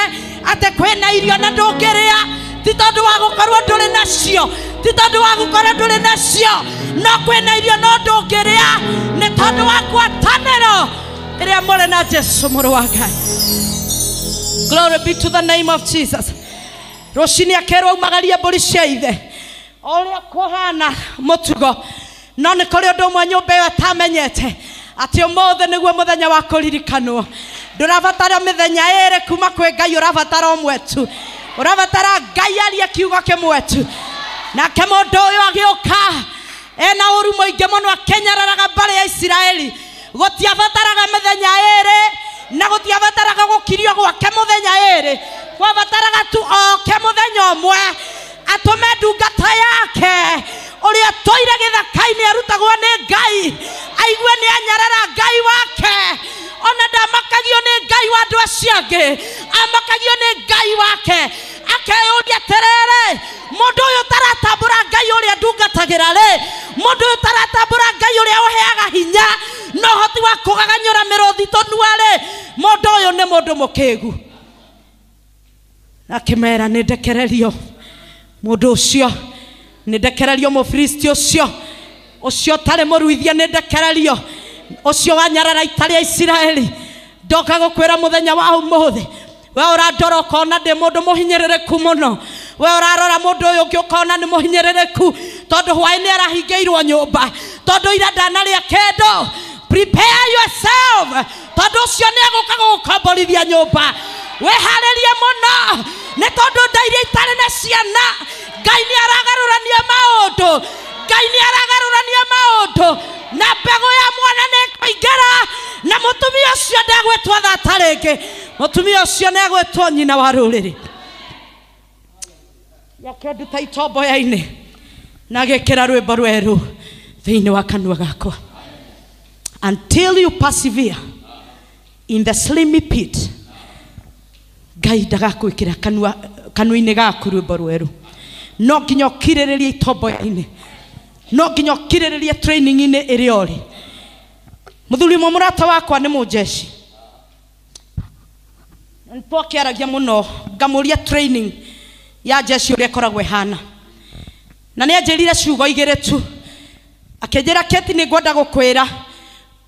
atĩ kwĩna irio na ndũngĩrĩa, ti tondũ wa gũkorwo ndũrĩ nacio, ti tondũ wa gũkorwo ndũrĩ nacio, no kwĩna irio no ndũngĩrĩa nĩ tondũ wa ngwatanĩro ĩrĩa mũrĩ na Jesũ mũrũ wa Ngai. Glory be to the name of Jesus. Rũcinĩ akerwo aumagarie mbũri cia ithe o ũrĩa kũhana mũtugo, no nĩ kũrĩ ũndũ ũmwe nyũmba ĩyo atamenyete, atĩ ũmũthĩ nĩguo mũthenya wa kũririkanwo. Ndũrabatara mĩthenya ĩrĩ kuma kwĩ Ngai, ũrabatara ũmwe tu, ũrabatara Ngai arie kiugo kĩmwe tu. Nake mũndũ ũyũ agĩũka Ena ũru mũingĩ mũno akĩnyararaga mbarĩ ya Isiraeli. Gũtiabataraga mĩthenya ĩrĩ na gũtiabataraga gũkirio gwake mũthenya ĩrĩ. Kwabataraga tu oke mũthenya ũmwe atũme ndungata yake ũrĩa tũire gĩthaka-inĩ arutagwo nĩ Ngai aigue nĩ anyarara Ngai wake. Ona ndamakagio nĩ Ngai wa andũ acio angĩ, amakagio nĩ Ngai wake. Akeyũria atĩrĩrĩ, mũndũ ũyũ ũtaratambũra Ngai ũrĩa ndungatagĩra rĩ, mũndũ ũyũ ũtaratambũra Ngai ũrĩa ũheaga hinya na ũhoti wa kũgaganyũra mĩrũthi tũnua rĩ, mũndũ ũyũ nĩ mũndũ mũkĩgu. Akĩmera nĩ ndekererio mũndũ ũcio, nĩ ndekererio Mũfilisti ũcio, ũcio ũtarĩ mũruithia nĩ ndekererio, ũcio wanyarara ita rĩa Isiraeli. Ndoka gũkwĩra mũthenya wa ũmũthĩ, we ũrandora ũkona ndĩ mũndũ mũhinyĩrĩrĩku mũno, we ũrarora mũndũ ũyũ ũngĩ ũkona nĩ mũhinyĩrĩrĩku tondũ hwaĩ nĩ arahingĩirwo nyũmba, tondũ ira ndanarĩa kĩndũ. Prepare yourself tondũ ũcio nĩ egũka gũgũkomborithia nyũmba. Wĩharĩrie mũno nĩ tondũ nda iria itarĩ na ciana, Ngai nĩ aragarũrania maũndũ, Ngai nĩ aragarũrania maũndũ, na mbegũ ya mwana nĩ ĩkũingĩra, na mũtumia ũcio ndegwĩtwo thata rĩngĩ, mũtumia ũcio nĩ egwĩtwo nyina wa rũrĩrĩ. Yakĩnduta itomboya-inĩ na agĩkĩra rwĩmbo rwerũ thĩinĩ wa kanua gakwa. Until you persevere in the slimy pit, Ngai ndagakwĩkĩra kanua-inĩ gaku rwĩmbo rwerũ. No nginya ũkirĩrĩrie itomboya-inĩ, no nginya ũkirĩrĩrie training-inĩ ĩrĩa ũrĩ. Mũthuri ũmwe mũrata wakwa nĩ mũnjeshi, nĩtwakĩaragia mũno, ngamũria training ya jeshi ũrĩa ĩkoragwo ĩhana, na nĩ anjĩrire ciugo igĩrĩ tu. Akĩnjĩra, Keti, nĩ ngwenda gũkwĩra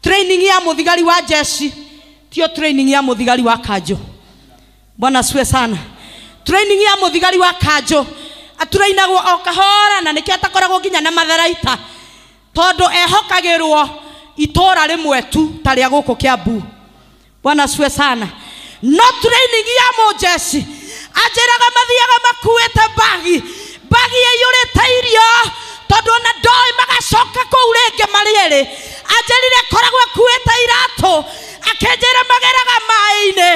training ya mũthigari wa jeshi tio training ya mũthigari wa kanjũ. Bwana asifiwe sana. Training ya mũthigari wa kanjũ aturainagwo o kahora, na nĩkĩo atakoragwo nginya na matharaita, tondũ ehokagĩrwo itũra rĩmwe tu ta rĩa gũkũ Kiambu. Bwana asifiwe sana. No training ya mũnjeshi anjĩraga mathiaga makuĩte bagi, bagi ĩiyũrĩte irio, tondũ ona ndoĩ magacoka kũu rĩngĩ marĩ erĩ. Anjĩrire akoragwo akuĩte iratũ, akĩnjĩra mageraga maĩ-inĩ,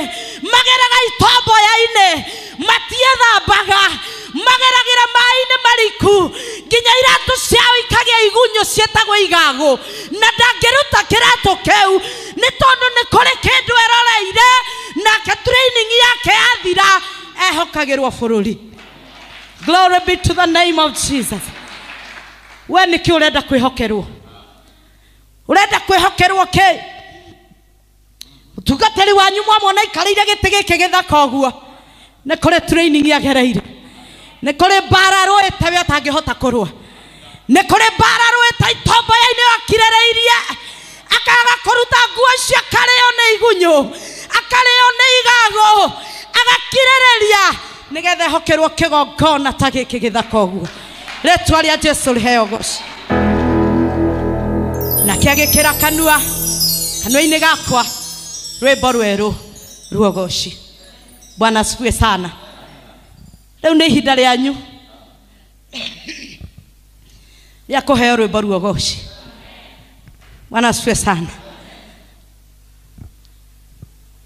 mageraga itomboya-inĩ, matiethambaga, mageragĩra maĩ-inĩ mariku nginya iratũ ciao ikagĩa igunyũ ciĩtagwo igagũ, na ndangĩruta kĩratũ kĩu nĩ tondũ nĩ kũrĩ kĩndũ eroreire, nake training yake yathira ehokagĩrwo bũrũri. Glory be to the name of Jesus. We nĩkĩ ũrenda kwĩhokerwo? Ũrenda kwĩhokerwo kĩ? Mũtungatĩri wanyu mwamwona aikarĩire gĩtĩ gĩkĩ gĩthaka ũguo, nĩ kũrĩ training agereire, nĩ kũrĩ mbara arũĩte we atangĩhota kũrũa, nĩ kũrĩ mbara arũĩte itomboya-inĩ akirĩrĩirie, akaga kũruta nguo icio, akarĩo nĩ igunyũ, akarĩo nĩ igagũ, agakirĩrĩria nĩgetha ehokerwo kĩgongona ta gĩkĩ gĩthaka ũguo. Rĩtwa rĩa Jesu rĩheo ũgoci. Nake agĩkĩra kanua-inĩ gakwa rwĩmbo rwerũ rwa ũgoci. Bwana asifiwe sana. Rĩu nĩ ihinda rĩanyu rĩa kũheo rwĩmbo rwa ũgoci. Bwana asifiwe sana.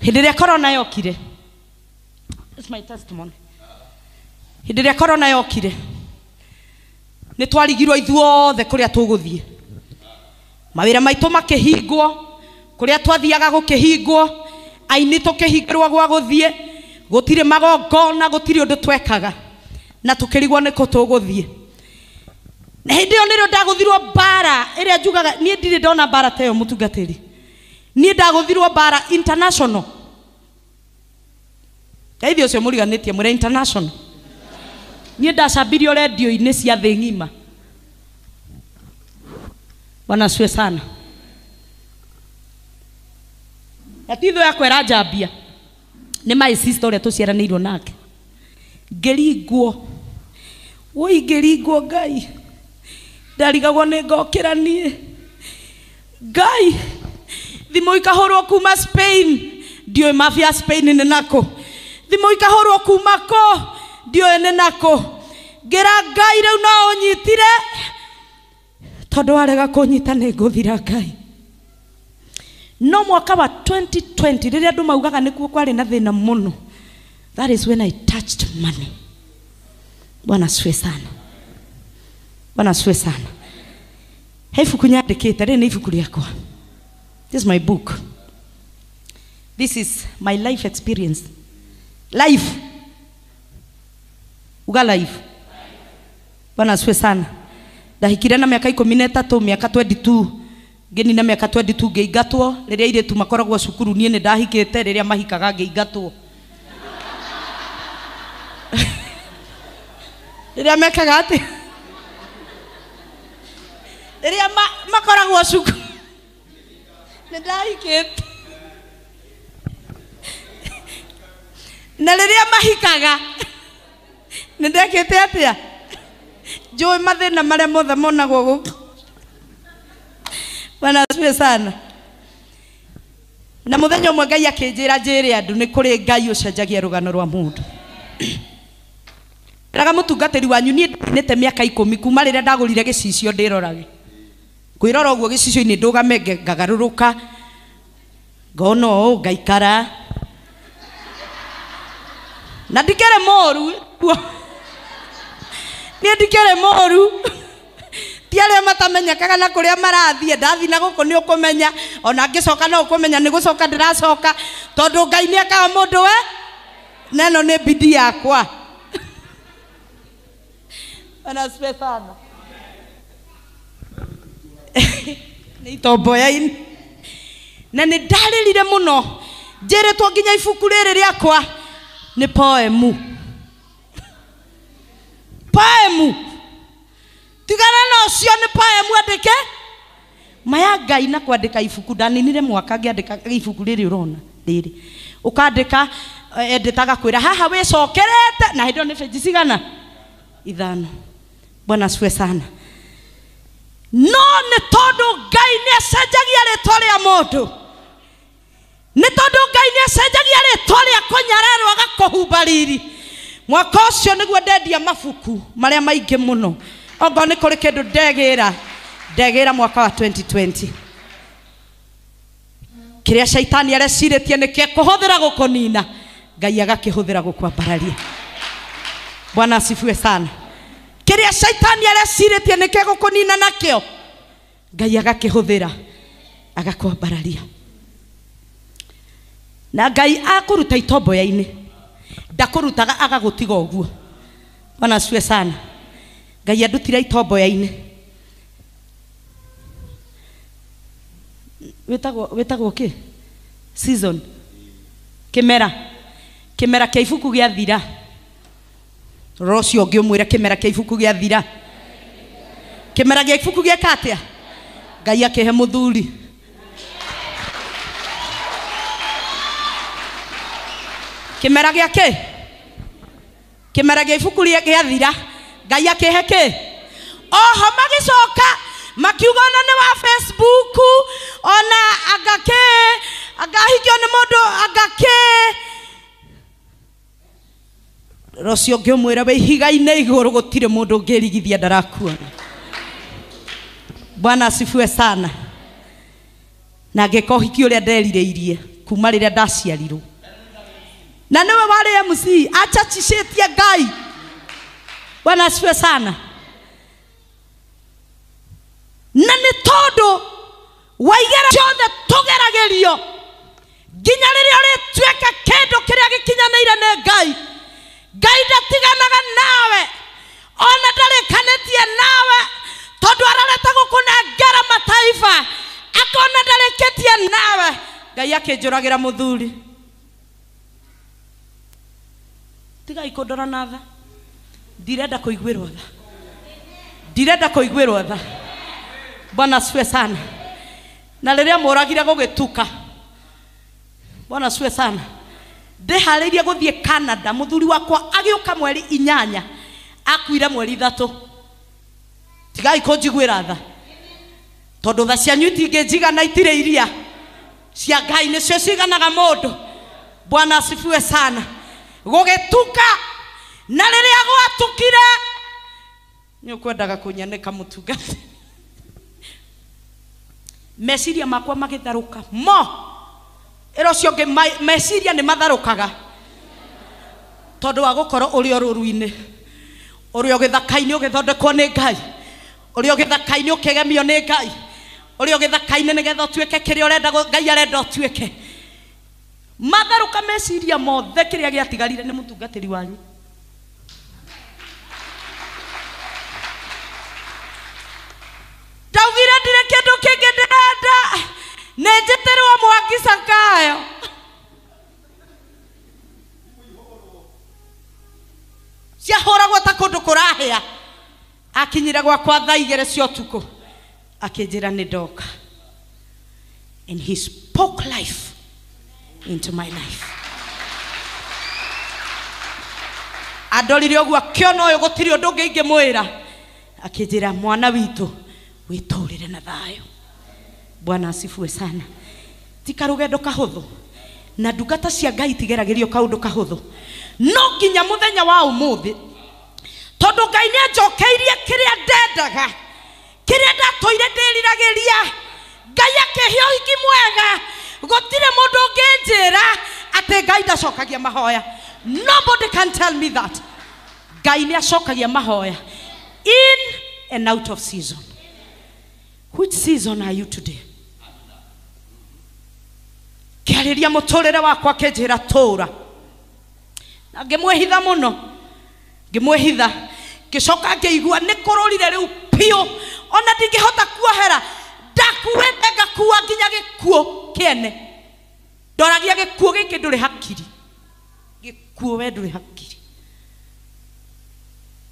Hĩndĩ ĩrĩa corona yokire, it's my testimony. Hĩndĩ ĩrĩa corona yokire, nĩ twarigirwo ithuothe kũrĩa tũgũthiĩ, mawĩra maitũ makĩhingwo, kũrĩa twathiaga gũkĩhingwo, aini tũkĩhingĩrwo gwa gũthiĩ, gũtirĩ magongona, gũtirĩ ũndũ twekaga, na tũkĩrigwo nĩ kũ tũgũthiĩ. Na hĩndĩ ĩyo nĩrĩo ndagũthirwo mbara ĩrĩa njugaga niĩ ndirĩ ndona mbara ta ĩyo mũtungatĩri. Niĩ ndagũthirwo mbara international. Ngai ũcio mũriganĩtie mwĩre international. Niĩ ndacambirio redio-inĩ cia thĩ ng'ima. Bwana asifiwe sana. Na ti thũ yakwa ĩranjambia, nĩ my sister ũrĩa tũciaranĩirwo nake. Ngĩringwo, woi ngĩringwo Ngai, ndarigagwo nĩ ngokĩra niĩ. Ngai, thimũ ikahũrwo kuma Spain, ndiũĩ mafia Spain nĩ nakũ. Thimũ ikahũrwo kuma kũ, ndiũĩ nĩ nakũ. Ngĩra Ngai rĩu no ũnyitire, Tondu warega kunyita ni nguthira Ngai. No mwaka wa 2020 riria andu maugaga nikuo kwari na thina muno, that is when I touched money. Bwana asifiwe sana. Bwana asifiwe sana. He ibuku nyandikite riri ni ibuku riakwa. This is my book. This is my life experience. Life. Uga life. Bwana asifiwe sana. Ndahikire na miaka 13, miaka 22. Ngĩnina mĩaka 22 ngĩingatwo. Rĩrĩa airĩtu makoragwo cukuru niĩ nĩ ndahikĩte, rĩrĩa mahikaga ngĩingatwo. Rĩrĩa mekaga atĩ rĩrĩa makoragwo cukuru nĩ ndahikĩte. Na rĩrĩa mahikaga nĩ ndekĩte atĩa? Njũĩ mathĩna marĩa mothe monagwo gũkũ. Bwana asifiwe sana. Na muthenya ũmwe Ngai akĩnjĩra njĩre andũ nĩ kũrĩ Ngai ũcenjagia rũgano rwa mũndũ. Raga mũtungatĩri wanyu niĩ ndinĩte mĩaka 10 kuma rĩrĩa ndagũrire gĩcicio ndĩrorage. Kwĩrora ũguo gĩcicio-inĩ ndũgame ngagarũrũka ngona ũũ ngaikara. Na ndikĩrĩ mũru. Niĩ ndikĩrĩ mũru. Ti arĩa matamenyekaga na kũrĩa marathiĩ, ndathiĩ na gũkũ nĩ ũkũmenya, ona ngĩcoka no ũkũmenya nĩ gũcoka ndĩracoka, tondũ Ngai nĩ ekaga mũndũ we na ĩno nĩ bidii yakwa. Bwana asifiwe sana. Nĩ itomboya-inĩ. Na nĩ ndarĩrire mũno njĩrĩtwo nginya ibuku rĩrĩ rĩakwa nĩ poemu. Poemu. Tigana na ũcio nĩ poemu andĩke. Maya Ngai na kwandĩka ibuku ndaninire mwaka ngĩandĩka ibuku rĩrĩ ũrona rĩrĩ. Ũkandĩka editaga kwĩra haha wĩcokerete na hĩndĩ ĩyo nĩ benji cigana? 5. Bwana asifiwe sana. No nĩ tondũ Ngai nĩ acenjagia rĩtwa rĩa mũndũ. Nĩ tondũ Ngai nĩ acenjagia rĩtwa rĩa kũnyararwo agakũhumba riri. Mwaka ũcio nĩguo ndendia mabuku marĩa maingĩ mũno. Okorwo nĩ kũrĩ kĩndũ ndegĩra mwaka wa 2020. Kĩrĩa caitani arecirĩtie nĩ kĩekũhũthĩra gũkũnina, Ngai agakĩhũthĩra gũkwambararia. Bwana asifiwe sana. Kĩrĩa caitani arecirĩtie nĩ kĩegũkũnina nakĩo, Ngai agakĩhũthĩra agakwambararia. Na Ngai akũruta itomboya-inĩ, ndakũrutaga agagũtiga ũguo. Bwana asifiwe sana. Ngai andutire itomboya-inĩ. Wĩtagwo kĩ? Season. Kĩmera. Kĩmera kĩa ibuku gĩathira. Rora ũcio ũngĩ ũmwĩre kĩmera kĩa ibuku gĩathira. Kĩmera gĩa ibuku gĩeka atĩa? Ngai akĩhe mũthuri. Kĩmera gĩa kĩ? Kĩmera gĩa ibuku gĩathira. Ngai akĩhe kĩ? Oho magĩcoka makiuga ona nĩ wa Facebook, ona anga kĩ, anga ahikio nĩ mũndũ anga kĩ. Rũciũ ũngĩ ũmwĩre wĩ ihiga-inĩ igũrũ gũtirĩ mũndũ ũngĩrigithia ndarakuona. Bwana asifiwe sana. Na ngĩka ũhiki ũrĩa nderirĩirie kuma rĩrĩa ndaciarirwo. Na nĩwe warĩ MC achachicĩtie Ngai. Bwana asifiwe sana. Na nĩ tondũ wa igera ciothe tũgeragĩrio nginya rĩrĩa ũrĩtuĩka kĩndũ kĩrĩa gĩkinyanĩire nĩ Ngai. Ngai ndatiganaga nawe, ona ndarĩkanĩtie nawe, tondũ arareta gũkũnengera mataifa, akona ndarĩkĩtie nawe. Ngai akĩnjũragĩra mũthuri. Tigai kũndora na tha. Ndirenda kũiguĩrwo tha. Ndirenda kũiguĩrwo tha. Bwana asifiwe sana. Na rĩrĩa mũragire gũgĩtuka. Bwana asifiwe sana. Ndĩharĩirie gũthiĩ Canada, mũthuri wakwa agĩũka mweri 8, akuire mweri 3. Tigai kũnjiguĩra tha. Tondũ tha cianyu itingĩnjigana, itirĩ iria. Cia Ngai nĩcio ciganaga mũndũ. Bwana asifiwe sana. Gũgĩtuka, na rĩrĩa gwatukire, nĩ ũkwendaga kũnyanĩka mũtungati. Meciria makwa magĩtharũka mo ĩro ũcio ũngĩ meciria nĩ matharũkaga tondũ wa gũkorwo ũrĩ o rũru-inĩ, ũrĩ o gĩthaka-inĩ ũgĩthondekwo nĩ Ngai, ũrĩ o gĩthaka-inĩ ũkĩgemio nĩ Ngai, ũrĩ o gĩthaka-inĩ nĩgetha ũtuĩke kĩrĩa ũrenda Ngai arenda ũtuĩke. Matharũka meciria mothe, kĩrĩa gĩatigarire nĩ mũtungatĩri wanyu. Ndaugire ndirĩ kĩndũ kĩngĩ ndĩrenda, nĩ njĩtĩrwo Mwangi Zakayo. Ciahũragwo ta kũndũ kũrahĩa. Akinyire gwakwa thaa igĩrĩ cia ũtukũ, akĩnjĩra nĩ ndoka. And he spoke life into my life. Andorire ũguo akĩona ũyũ gũtirĩ ũndũ ũngĩ ingĩmwĩra, akĩnjĩra mwana witũ wĩtũrĩre na thayũ. Bwana asifiwe sana. Ti karũgendo kahũthũ, na ndungata cia Ngai itigeragĩrio kaũndũ kahũthũ. No nginya mũthenya wa ũmũthĩ, tondũ Ngai nĩ anjokeirie kĩrĩa ndendaga, kĩrĩa ndatũire ndĩriragĩria, Ngai akĩhe ũhiki mwega. Gũtirĩ mũndũ ũngĩnjĩra atĩ Ngai ndacokagia mahoya. Nobody can tell me that. Ngai nĩ acokagia mahoya in and out of season. Which season are you today? Kĩarĩria mũtũrĩre wakwa kĩnjĩra tũra, na ngĩmwĩhitha mũno, ngĩmwĩhitha, ngĩcoka ngĩigua nĩ kũrũrire rĩu biũ, ona ndingĩhota kuohera. Ndakuĩte ngakua nginya gĩkuũ kĩene. Ndoragia gĩkuũ gĩkĩ ndũrĩ hakiri, gĩkuũ we ndũrĩ hakiri.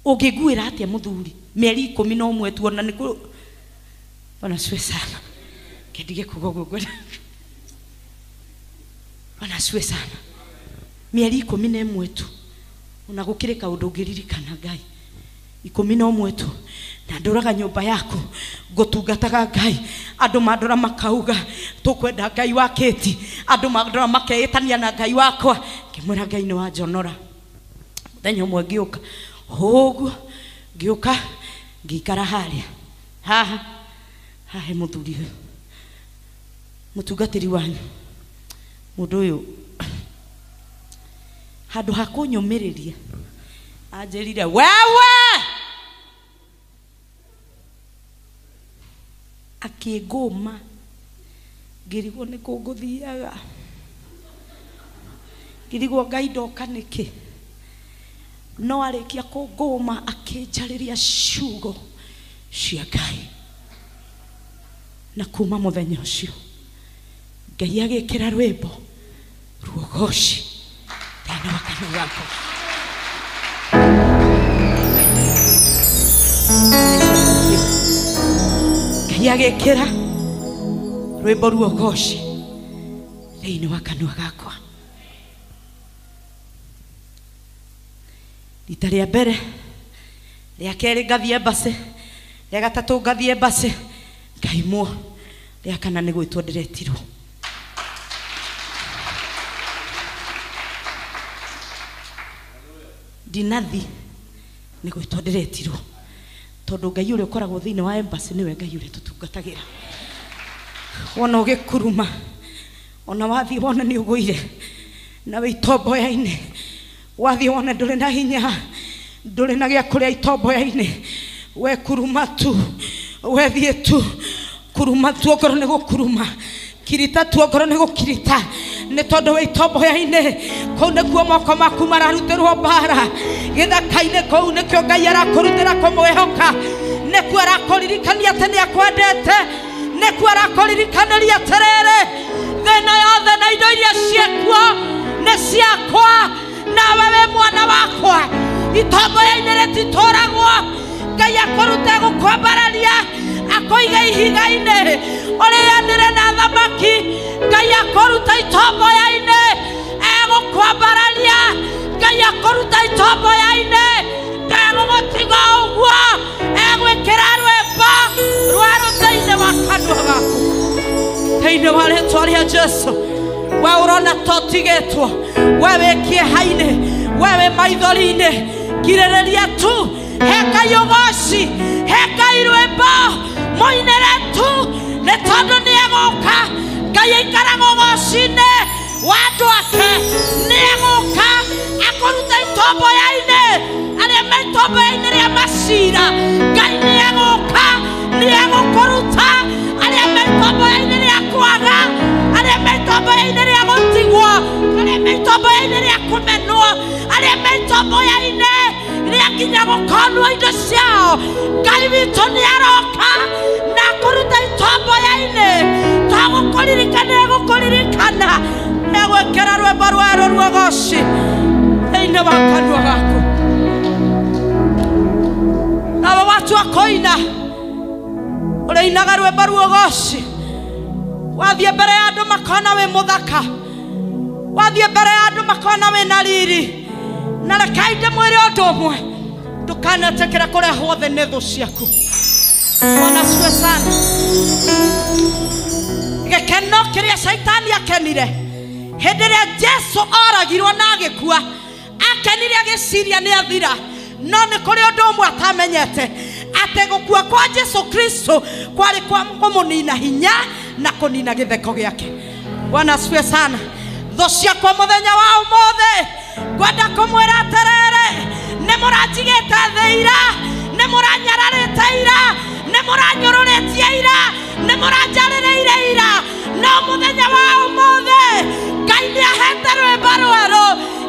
Ũngĩnguĩra atĩa mũthuri mĩeri 11 tu, ona nĩ kũ Bwana asifiwe sana. Kendige kuga ũguo ngwenda. Bwana asifiwe sana. Mĩeri 11 tu, ona gũkĩrĩ kaũndũ ũngĩririkana Ngai. 11 tu, na ndũraga nyũmba yaku ngũtungataga Ngai. Andũ mandora makauga tũkwenda Ngai wa Kĩti, andũ mandora makeĩtania na Ngai wakwa. Ngĩmwĩra Ngai nĩ wanjonora. Mũthenya ũmwe ngĩũka ũguo, ngĩũka ngĩikara harĩa haha hahe mũthuri ũyũ mũtungatĩri wanyu. Mũndũ ũyũ handũ ha kũnyũmĩrĩria anjĩrire wewe, akĩngũma, ngĩrigwo nĩ kũ ngũthiaga, ngĩrigwo Ngai ndoka nĩkĩ. No arĩkia kũngũma akĩnjarĩria ciugo cia Ngai, na kuma mũthenya ũcio Ngai agĩkĩra rwĩmbo ruogoci thĩinĩ wa kanua gakwa. Ngai agĩkĩra rwĩmbo ruogoci thĩinĩ wa kanua gakwa. Rita rĩa mbere, rĩa kerĩ ngathiĩ embassy, rĩa gatatũ ngathiĩ embassy, ngaimwo, rĩa kana nĩ gwĩtwo ndĩretirwo. Ndinathi nĩ gwĩtwo ndĩretirwo, tondũ Ngai ũrĩa ũkoragwo thĩinĩ wa embassy nĩwe Ngai ũrĩa tũtungatagĩra. Wona ũgĩkuruma, ona wathiĩ wona nĩ ũgũire na wĩ itomboya-inĩ, wathiĩ wona ndũrĩ na hinya, ndũrĩ na gĩa kũrĩa itomboya-inĩ, we kuruma tu, we thiĩ tu, kuruma tu ongorwo nĩ gũkuruma, kirita tu ongorwo nĩ gũkirita, nĩ tondũ wĩ itomboya-inĩ kũu nĩkuo moko maku mararutĩrwo mbara. Gĩthaka-inĩ kũu nĩkĩo Ngai arakũrutĩra kũmwĩhoka, nĩkuo arakũririkania atĩ nĩ akwendete, nĩkuo arakũririkanĩria atĩrĩrĩ, thĩna yothe na indo iria ciĩkuo nĩ ciakwa, nawe wĩ mwana wakwa. Itomboya-inĩ rĩtitũragwo, Ngai akũrute gũkwambararia, akũige ihiga-inĩ, ũrĩanĩre na thamaki. Ngai akũruta itomboya-inĩ, egũkwambararia. Ngai akũruta itomboya-inĩ, ndegũgũtiga ũguo, egwĩkĩra rwĩmbo rwerũ thĩinĩ wa kanua gaku. Thĩinĩ wa rĩtwa rĩa Jesũ, we ũrona ta ũtigĩtwo, we wĩ kĩeha-inĩ, we wĩ maithori-inĩ, girĩrĩria tu, he Ngai ũgoci, he Ngai rwĩmbo, mũinĩre tu, Nĩ tondũ nĩ egũka. Ngai aikaraga ũgoci-inĩ wa andũ ake. Nĩ egũka akũruta itomboya-inĩ, arĩa me itomboya-inĩ rĩa macira. Ngai nĩ egũka, nĩ egũkũruta arĩa me itomboya-inĩ rĩa kwaga, arĩa me itomboya-inĩ rĩa gũtigwo, arĩa me itomboya-inĩ rĩa kũmenwo, arĩa me itomboya-inĩ rĩa nginya gũkonwo indo ciao. Ngai witũ nĩ aroka na akũruta itomboya-inĩ. Tagũkũririkana, egũkũririkana, egwĩkĩra rwĩmbo rwerũ ruogoci thĩinĩ wa kanua gaku. Nawe watua kũina, ũrĩinaga rwĩmbo ruogoci. Wathiĩ mbere ya andũ makona wĩ mũthaka, wathiĩ mbere ya andũ makona wĩ na riri. Na rekei ndĩmwĩre ũndũ ũmwe, ndũkanetĩkĩre kũrehwo thĩ nĩ thũ ciaku. Bwana asifiwe sana. Gĩkeno kĩrĩa Shaitani akenire hĩndĩ ĩrĩa Jesu oragirwo na agĩkua, akenire agĩciria nĩ athira. No nĩ kũrĩ ũndũ ũmwe atamenyete, atĩ gũkua kwa Jesu Kristo kwarĩ kwa kũmũnina hinya na kũnina gĩtheko gĩake. Bwana asifiwe sana. Thũ ciakwa mũthenya wa ũmũthĩ ngwenda kũmwĩra atĩrĩrĩ, nĩ mũranjigĩte thĩ ira, nĩ mũranyararĩte ira, nĩ mũranyũrũrĩtie ira, nĩ mũranjarĩrĩire ira, no mũthenya wa ũmũthĩ Ngai nĩ ahete rwĩmbo rwerũ,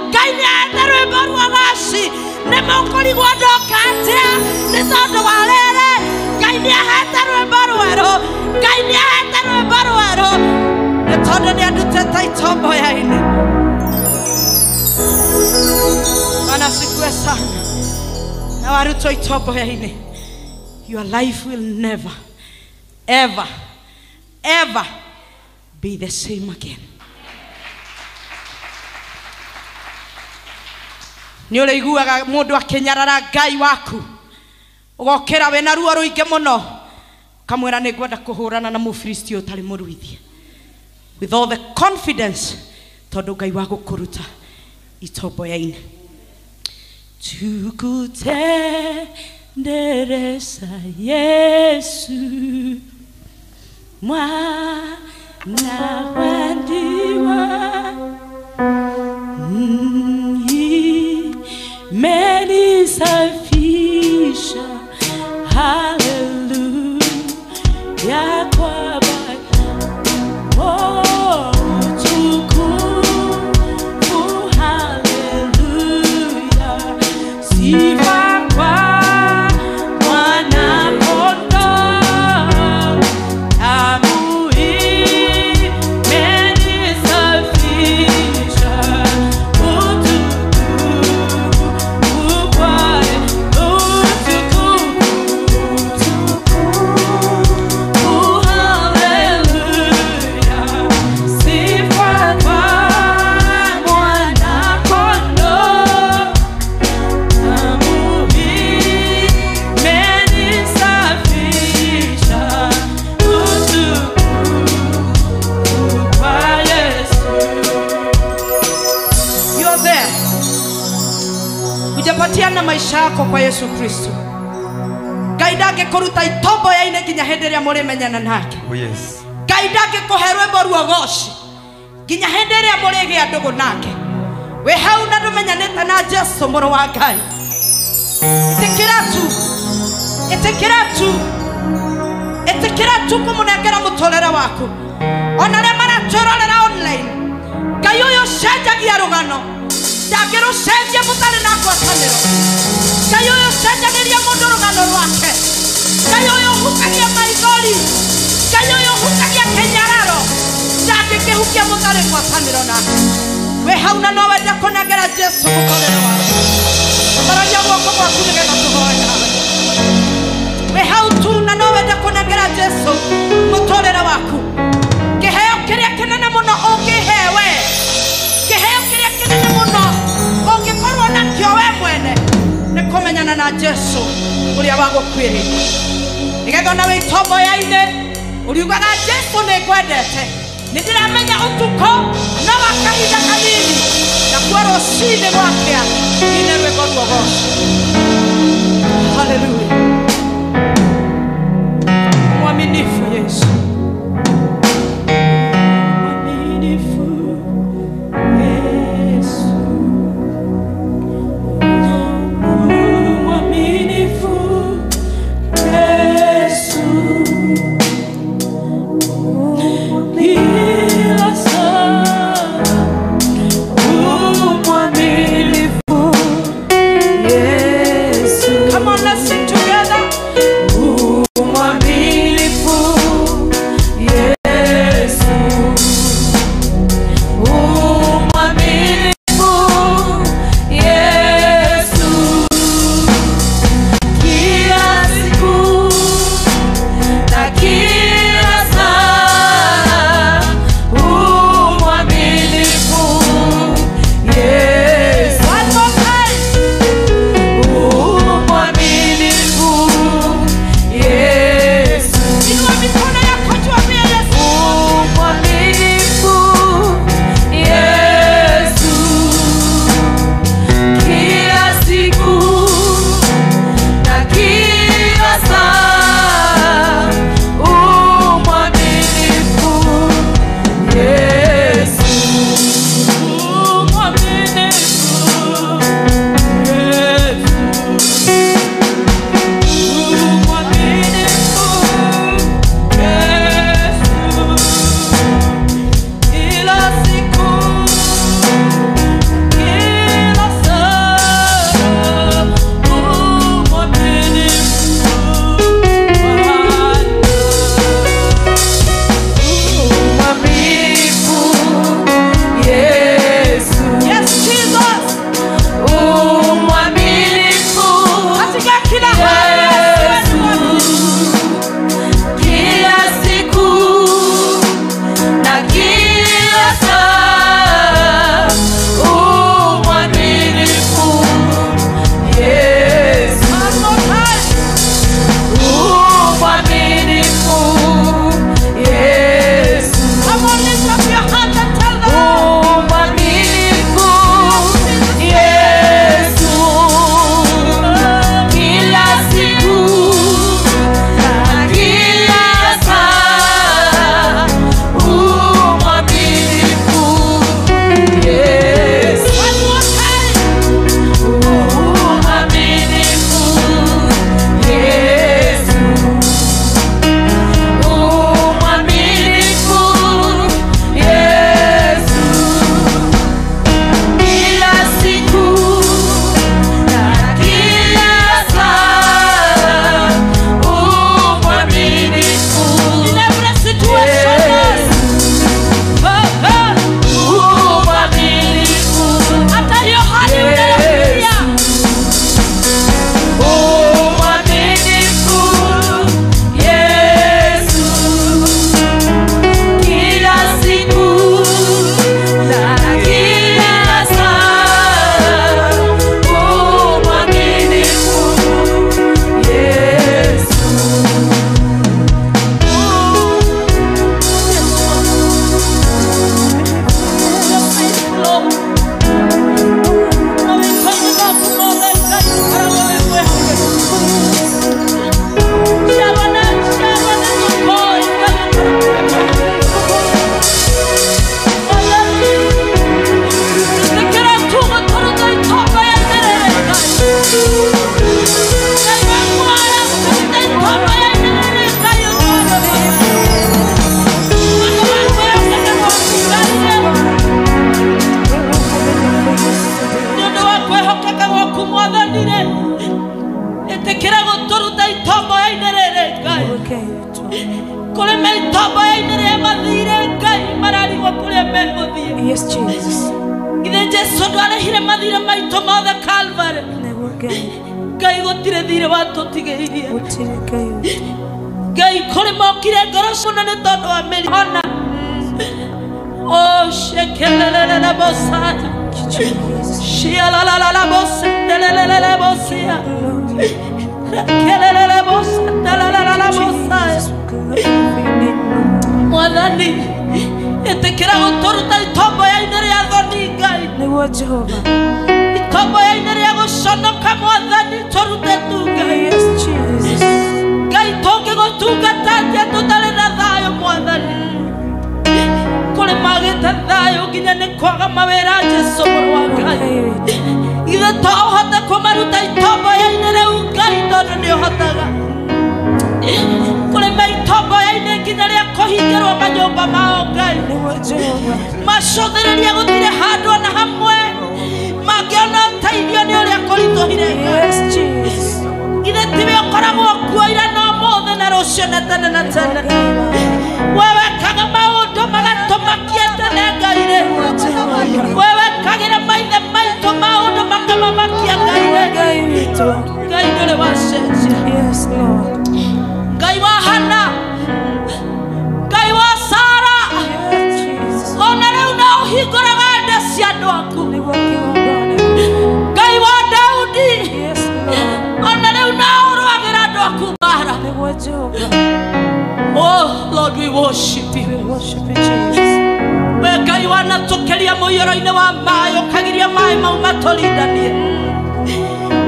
Ngai nĩ ahete rwĩmbo ruogoci. Nĩ mũkũrigwo ndoka atĩa nĩ tondũ wa rĩrĩ, Ngai nĩ ahete rwĩmbo rwerũ, Ngai nĩ ahete rwĩmbo rwerũ, nĩ tondũ nĩ andutĩte itomboya-inĩ. Bwana asifiwe sana. Na warutwo itomboya-inĩ, your life will never ever ever be the same again. Nĩ ũrĩiguaga mũndũ akĩnyarara Ngai waku, ũgokĩra wĩna ruo rũingĩ mũno, ũkamwĩra nĩ ngwenda kũhũrana na Mũfilisti ũtarĩ mũruithie, with all the confidence, tondũ Ngai wa gũkũruta itomboya-inĩ. Tukutendereza Yesu mwana wa ndiwa, imenisafisha, haleluya, kwa Baba. Utukufu, haleluya, sifa kwa Mwana Kondoo, damu imenisafisha, utukufu kwa utukufu, haleluya, sifa kwa Mwana Kondoo, damu imenisafisha, utukufu kwa Yesu. You're there. Hujapatiana maisha yako kwa Yesu Kristo. Ngai ndangĩkũruta itomboya-inĩ nginya hĩndĩ ĩrĩa mũrĩmenyana nake. Oh yes. Ngai ndangĩkũhe rwĩmbo ruogoci nginya hĩndĩ ĩrĩa mũrĩgĩa ndũgũ nake. Wĩ hau na ndũmenyanĩte na Jesu mũrũ wa Ngai. Ĩtĩkĩra tu, ĩtĩkĩra tu, ĩtĩkĩra tu kũmũnengera mũtũrĩre waku. Ona arĩa maratwĩrorera online, Ngai ũyũ ũcenjagia rũgano, ndangĩrũcenjia mũtarĩ na ngwatanĩro. Ngai ũyũ ũcenjagĩria mũndũ rũgano rwake. Ngai ũyũ ũhukagia maithori, Ngai ũyũ ũhukagia kĩnyararo, ndangĩkĩhukia mũtarĩ ngwatanĩro nake. Wĩ hau na no wende kũnengera Jesu mũtũrĩre waku, ambararia guoko gwaku nĩgetha tũhoe nawe. Wĩ hau tu na no wende kũnengera Jesu mũtũrĩre waku, kĩheo kĩrĩa kĩnene mũno ũngĩhe we, kĩheo kĩrĩa kĩnene mũno ũngĩkorwo nakĩo we mwene, nĩ kũmenyana na Jesu ũrĩa wagũkuĩrĩire, nĩgetha ona wĩ itomboya-inĩ ũriugaga Jesu nĩ ngwendete, nĩ ndĩramenya ũtukũ no wa kahinda kanini, nakuo rũcinĩ gwakĩa ine rwĩmbo ruogoci. Haleluya. Mwaminifu Yesu. Mwathani rĩ, ĩtĩkĩra gũtũruta itomboya-inĩ rĩrĩ Ngai. Kũrĩ me itomboya-inĩ rĩa mathirĩ Ngai, mararigwo kũrĩa megũthiĩ. Yes, Jesus. Githĩ Jesũ ndwarĩhire mathirĩ maitũ mothe Calvary? Nĩguo Ngai. Ngai gũtirĩ thirĩ watũtigĩirie. Gũtirĩ Ngai. Ngai kũrĩ mokire ngoro mũno nĩ tondũ wa mĩrimũ ona. Oh, shekelelele bosaya. Jesus. Shialalala bosendelelele bosia. Kelelele bosendelelele bosaya. Jesus, glorify your name, Lord. Mwathani, ĩtĩkĩra gũtũruta itomboya-inĩ rĩa thoni Ngai. Nĩguo Jehova. Itomboya-inĩ rĩa gũconoka Mwathani, tũrute tu Ngai. Yes, Jesus. Ngai tũngĩgũtungata atĩa tũtarĩ na thayũ Mwathani? Kũrĩ magĩte thayũ nginya nĩ kwaga mawĩra Jesũ mũrũ wa Ngai. Ngai witũ. Ithe to ũhote kũmaruta itomboya-inĩ rĩu Ngai, tondũ nĩ ũhotaga. Kũrĩ me itomboya-inĩ nginya rĩa kũhingĩrwo manyũmba mao Ngai. Nĩguo Jehova. Macũthĩrĩria gũtirĩ handũ ona hamwe mangĩona ũteithio nĩ ũrĩa kũritũhire Ngai. Yes, Jesus. Ithe tiwe ũkoragwo kuo ira na ũmũthĩ na rũciũ na tene na tene. We wekaga maũndũ magatũmakia tene Ngai rĩ. We wekagĩra maithe maitũ maũndũ makamamakia Ngai rĩ. Ngai witũ. Ngai ndũrĩ wacenjia. Yes, Lord. Ngai wa Hana, Ngai wa Sara, Yes, Jesus. ona rĩu no ũhingũraga nda cia andũ aku. Nĩguo kĩgongona. Ngai wa Daudi, Yes, Lord. ona rĩu no ũrũagĩra andũ aku mbara. Nĩguo Jehova. Oh Lord, we worship you. We worship you, Jesus. We Ngai wanatũkĩria mũiyũro-inĩ wa maĩ, ũkagiria maĩ mau matũrindanie.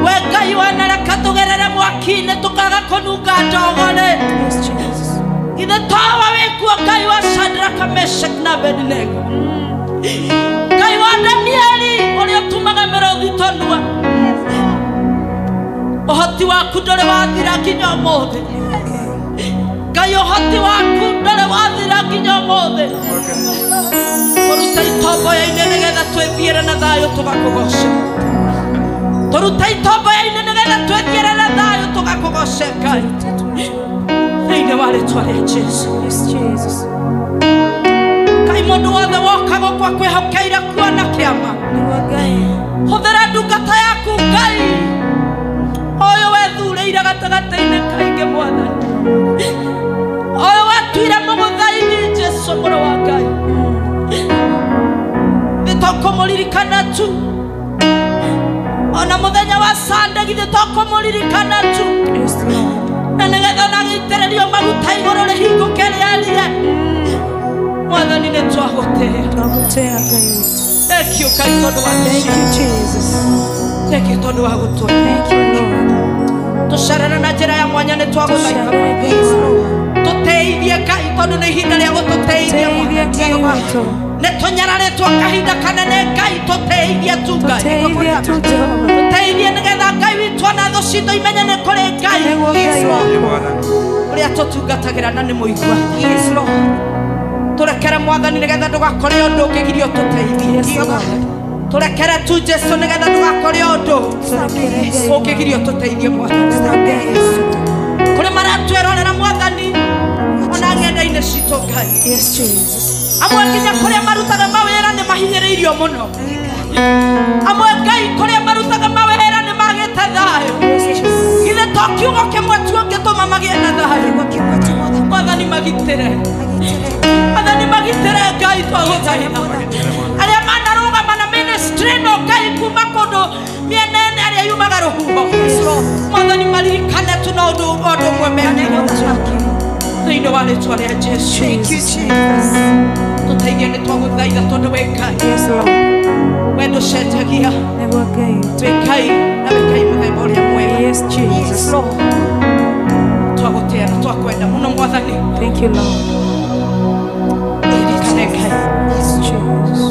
We Ngai wanareka tũgerere mwaki-inĩ tũkaga kũnunga ndogo-rĩ. Yes, Jesus. Ithe tawa wĩkuo Ngai wa Shadraka, Meshach na Abednego. Ngai wa Danieli ũrĩa ũtumaga mĩrũthi tũnua. Ũhoti waku ndũrĩ wathira nginya ũmũthĩ. Ngai ũhoti waku ndũrĩ wathira nginya ũmũthĩ. Tũrute itomboya-inĩ nĩgetha twĩthiĩre na thayũ tũgakũgoce. Tũrute itomboya-inĩ nĩgetha twĩthiĩre na thayũ tũgakũgoce Ngai. Thĩinĩ wa rĩtwa rĩa Jesũ. Yes, Jesus. Ngai mũndũ wothe woka gũkũ akwĩhokeire kuona kĩama. Nĩguo Ngai. Hũthĩra ndungata yaku Ngai, ũyũ wethurĩire gatagatĩ-inĩ kaingĩ Mwathani, ũyũ watuire mũgũthaini Jesũ mũrũ wa Ngai. Nĩ tũkũmũririkana tu ona mũthenya wa Sunday, githĩ tũkũmũririkana tu. Yes, Lord. Na nĩgetha ona gĩitĩrĩrio maguta igũrũ rĩhingũke rĩarie. Mwathani nĩ twagũtĩĩa. Twagũtĩĩa Ngai witũ. Thank you Ngai tondũ wa Thank you, Jesus. Thank you tondũ wa gũtũhe. Thank you, Lord. Tũcerere na njĩra ya mwanya nĩ twagũthaitha. Tũcerere Ngai witũ. Tũteithie Ngai tondũ nĩ ihinda rĩa gũtũteithia. Tũteithie Ngai witũ. Nĩ tũnyararĩtwo kahinda kanene Ngai, tũteithie tu Ngai. Tũteithie tu Jehova. Tũteithie nĩgetha Ngai witũ ona thũ citũ imenye nĩ kũrĩ Ngai. Nĩguo Ngai wakwa. Ũrĩa tũtungatagĩra na nĩ mũigua. Yes, Lord. Tũrekere Mwathani nĩgetha ndũgakore ũndũ ũngĩgiria ũtũteithie. Yes, Lord. Tũrekere tu Jesũ nĩgetha ndũgakore ũndũ Tũrekere Ngai. ũngĩgiria ũtũteithie Mwathani. Nĩguo Ngai. Kũrĩ maratwĩrorera Mwathani ona ng'enda-inĩ citũ Ngai. Yes, Jesus. Amwe nginya kũrĩa marutaga mawĩra nĩ mahinyĩrĩirio mũno. Amwe Ngai kũrĩa marutaga mawĩra nĩ magĩte thayũ. Yes, Jesus. Githĩ to kiugo kĩmwe tu ũngĩtũma magĩe na thayũ. Mwathani magitĩre. Mwathani magitĩre Ngai twagũthaitha. Arĩa manarũgama na ministry ĩno Ngai kuma kũndũ mĩena ĩno ĩrĩa yumaga rũhuho. Mwathani maririkane tu na ũndũ ũmwe mekire. Thĩinĩ wa rĩtwa rĩa Jesũ. Thank you, Jesus. Tũteithie nĩ twagũthaitha tondũ wĩ Ngai. Yes, Lord. We ndũcenjagia. Nĩguo Ngai witũ. Wĩ Ngai na wĩ Ngai mũthemba ũrĩa mwega. Yes, Jesus. Twagũtĩĩa na twakwenda mũno Mwathani. Thank you, Lord. Ririkane Ngai. Yes, Jesus.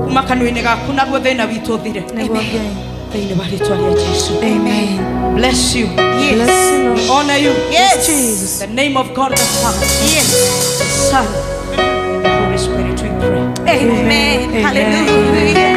Kuma kanua-inĩ gaku naguo thĩna witũ ũthire. Nĩguo Ngai. Thĩinĩ wa rĩtwa rĩa Jesũ. Amen. Bless you. Bless you, Lord. Honor you. Yes, Jesus. In the name of God the Father, Yes. the Son, and the Holy Spirit we pray. Amen. Amen. Hallelujah.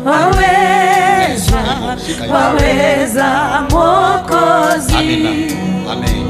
Waweza, waweza Mwokozi. Amina. Amen.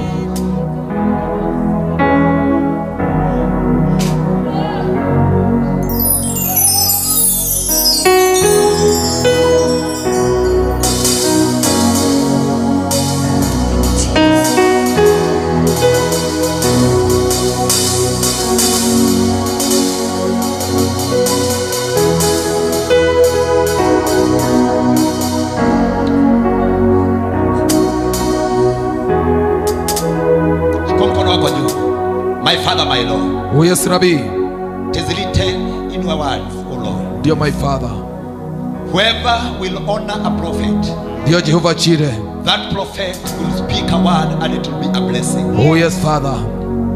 My Father, my Lord. Oh yes, Rabbi. It is written in your words, O Lord. Dear my Father. Whoever will honor a prophet, dear Jehovah Jireh, that prophet will speak a word and it will be a blessing. Oh yes, Father.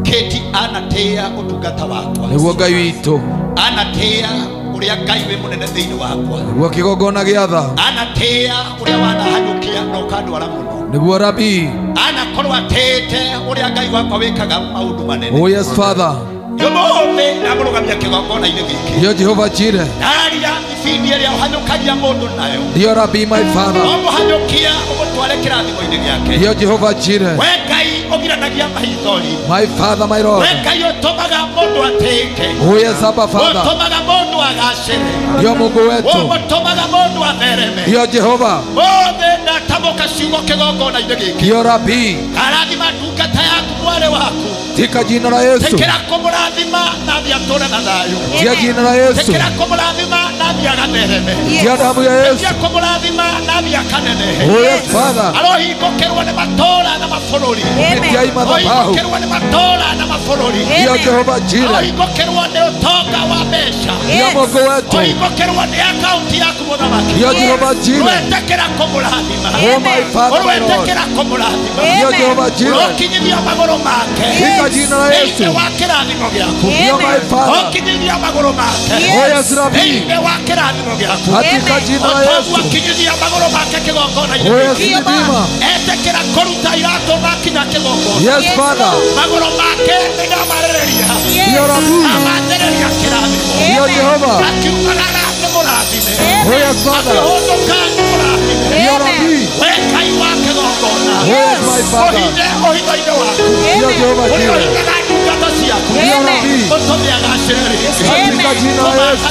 Keti anatea utugata wakwa. Niguo Ngai witũ. Anatea uria Ngai wi munene thiini wakwa. Niguo kigongona gĩa tha. Anatea uria wanahanyũkia na ũkandwara mũno. Niguo Rabbi. Anakorwo atĩte ũrĩa Ngai wakwa wĩkaga maũndũ manene. Oh yes, Father. Yomothe ndamũrũgamia kĩgongona-inĩ gĩkĩ. Dear Jehovah Jireh. Ndaria ibindi ĩrĩa ũhanyũkagia mũndũ nayo. Dear Rabbi, my Father. Ũmũhanyũkia ũmũtware kĩrathimo-inĩ gĩake. Dear Jehovah Jireh. We Ngai ũgiranagia maithori. My Father, my Lord. We Ngai ũtũmaga mũndũ atĩĩke. Oh yes, Abba Father. Ũtũmaga mũndũ agacĩre. Dear Mungu wetu. Ũtũmaga mũndũ athereme. Dear Jehovah. Mothe ndatamũka ciugo kĩgongona-inĩ gĩkĩ. Dear Rabbi. Karathima ndungata yaku mwarĩ waku. Tika jina la Yesu. Tekera kumurathima na atũre na thayũ. Tia jina la Yesu. Tekera kumurathima na agathereme. Tia damu ya Yesu. Tekera kumurathima na akanenehe. Oh yes, Father. Arohingũkĩrwo nĩ matũũra na mabũrũri. Kupitia hii madhabahu. Arohingũkĩrwo nĩ matũũra na mabũrũri. Dear Jehovah Jireh. Arohingũkĩrwo nĩ ũtonga wa mbeca. Dear Mungu wetu. Arohingũkĩrwo nĩ akaunti yaku mũthamaki. Dear Jehovah Jireh. Ũretĩkĩra kũmũrathima. Oh my Father, my Lord. Ũretĩkĩra kũmũrathima. Dear Jehovah Jireh. Ũrokinyithia magũrũ make. Katika jina la Yesu. Thĩinĩ wa kĩrathimo gĩaku. Dear my Father. Ũkinyithia magũrũ make. Oh yes, Rabbi. Thĩinĩ wa kĩrathimo gĩaku. Katika jina la Yesu. Ũkinyithia magũrũ make kĩgongona-inĩ. Oh yes, Redeemer. Etĩkĩra kũruta iratũ makinya kĩgongona. Yes, Father. Magũrũ make nĩndamarĩrĩria. Dear Rabbi. Amathĩrĩria kĩrathimo. Dear Jehovah. Akiumagara nĩ mũrathime. Oh yes, Father. Akĩhũndũka nĩ mũrathime. Dear Rabbi. We Ngai wa kĩgongona. Oh yes, my Father. Ũhithe ũhitho-inĩ waku. Dear Jehovah Ũrĩa Jireh. ũhithaga ndungata ciaku. Dear Rabbi. Ũtũme agacĩre rĩngĩ. Katika jina la Yesu.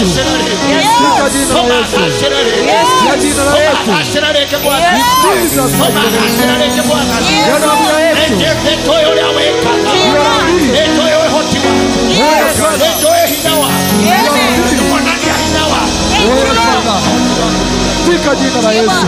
Katika jina la Yesu. Katika jina la Yesu. Agacĩre rĩngĩ Mwathani. Jesus mighty name. Agacĩre rĩngĩ Mwathani. Dear damu ya Yesu. Nĩnjũĩ ũrĩa wĩkaga. Dear Rabbi. Nĩnjũĩ ũhoti waku. Oh yes, Father. Nĩnjũĩ hinya waku. Dear Rabbi. Nĩwonania hinya waku. Oh yes, Father. Katika jina la Yesu.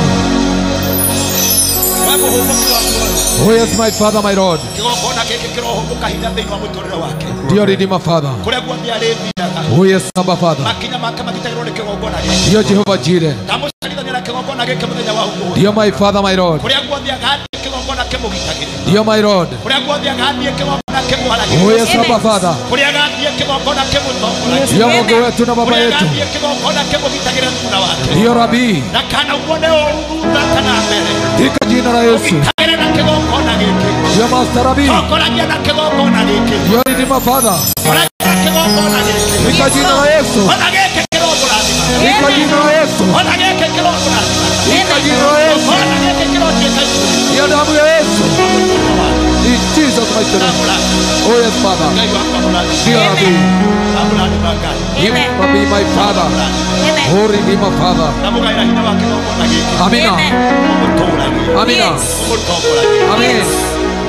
We mũhũmũki wa muoyo. Oh yes, my Father, my Lord. Kĩgongona gĩkĩ kĩrohũmũka hinya thĩinĩ wa mũtũrĩre wake. Dear Redeemer, Father. Kũrĩa guothe arĩthiaga. Oh yes, Abba Father. Makinya make magitagĩrwo nĩ kĩgongona gĩkĩ. Dear Jehovah Jireh. Ndamũcerithania na kĩgongona gĩkĩ mũthenya wa ũmũthĩ. Dear my Father, my Lord. Kũrĩa guothe agathiĩ kĩgongona kĩmũgitagĩre. Dear my Lord. Kũrĩa guothe agathiĩ kĩgongona kĩmwaragĩre. Oh yes, Abba Father. Kũrĩa agathiĩ kĩgongona kĩmũtongoragie. Dear Mungu wetu na Baba Kũrĩa yetu. agathiĩ kĩgongona kĩmũgitagĩre thutha wake. Dear Rabbi. Ndakanaumwo nĩ ũũru thutha kana mbere. Katika jina la Yesu. Ũgitagĩre na kĩgongona gĩkĩ. Dear Master Rabbi. Tongoragia na kĩgongona gĩkĩ. Dear Redeemer, Father. Tongoragia na kĩgongona gĩkĩ. Katika jina la Yesu. Ona gĩkĩ kĩromũrathima. Katika jina la Yesu. Ona gĩkĩ kĩromũrathima. Katika jina la Yesu. Ona gĩkĩ kĩrotuĩka icunjĩ. Dear damu ya Yesu. In Jesus mighty name. Oh yes, Father. Ngai wakwa mũrathime. Dear Rabbi. Ndamũrathima Ngai. Him Rabbi, my Father. Oh Redeemer, Father. Ndamũgaĩra hinya wa kĩgongona gĩkĩ. Amina. Ũmũtũũragie. Amina. Ũmũtongoragie. Amen.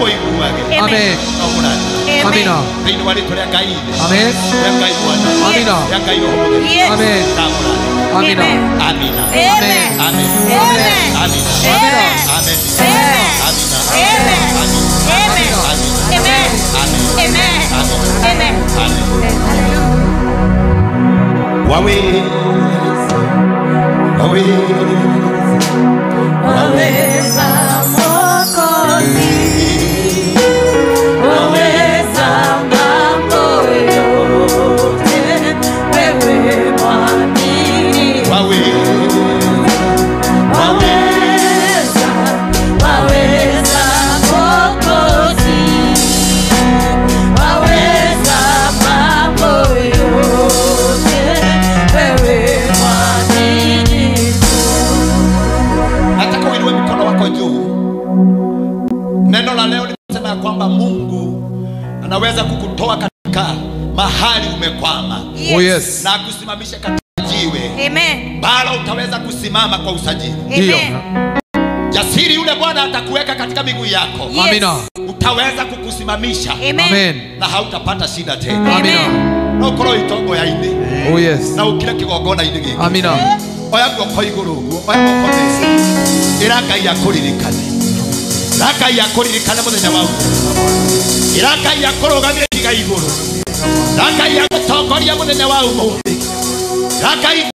Ũiguage. Amen. Na ũmũrathime. Amina. Thĩinĩ wa rĩtwa rĩa Ngai Ithe. Amen. Rĩa Ngai Mwana. Amina. Rĩa Ngai Roho Mũtheru. Amen. Ndamũrathima. Amina. Amina. Amen. Amen. Amen. Amina. Amen. Amen. Amina. Amina. Amen. Amen. Amen. Amen. Waweza. Waweza. Waweza Mwokozi, waweza mambo yote, wewe mwaminifu. Waweza. Waweza, waweza Mwokozi, waweza mambo yote, wewe kwamba Mungu anaweza kukutoa katika mahali umekwama. Oh yes. Na kusimamisha katika jiwe. Amen. Bado utaweza kusimama kwa usajili. Ndio. Amen. Jasiri yule Bwana atakuweka katika miguu yako. Yes. Amina. Utaweza kukusimamisha. Amen. Amen. Na hautapata shida tena. Amina. No koro itongo ya ini. Oh yes. Na ukira kigongona ini giki. Amina. Oya guoko iguru uguo, oya guoko thĩ. Ĩra Ngai akũririkane. Ĩra Ngai akũririkane mũthenya wa ũmũthĩ. Ĩra Ngai akũrũgamie ihiga igũrũ. Ĩra Ngai agũtongorie mũthenya wa ũmũthĩ. Ĩra Ngai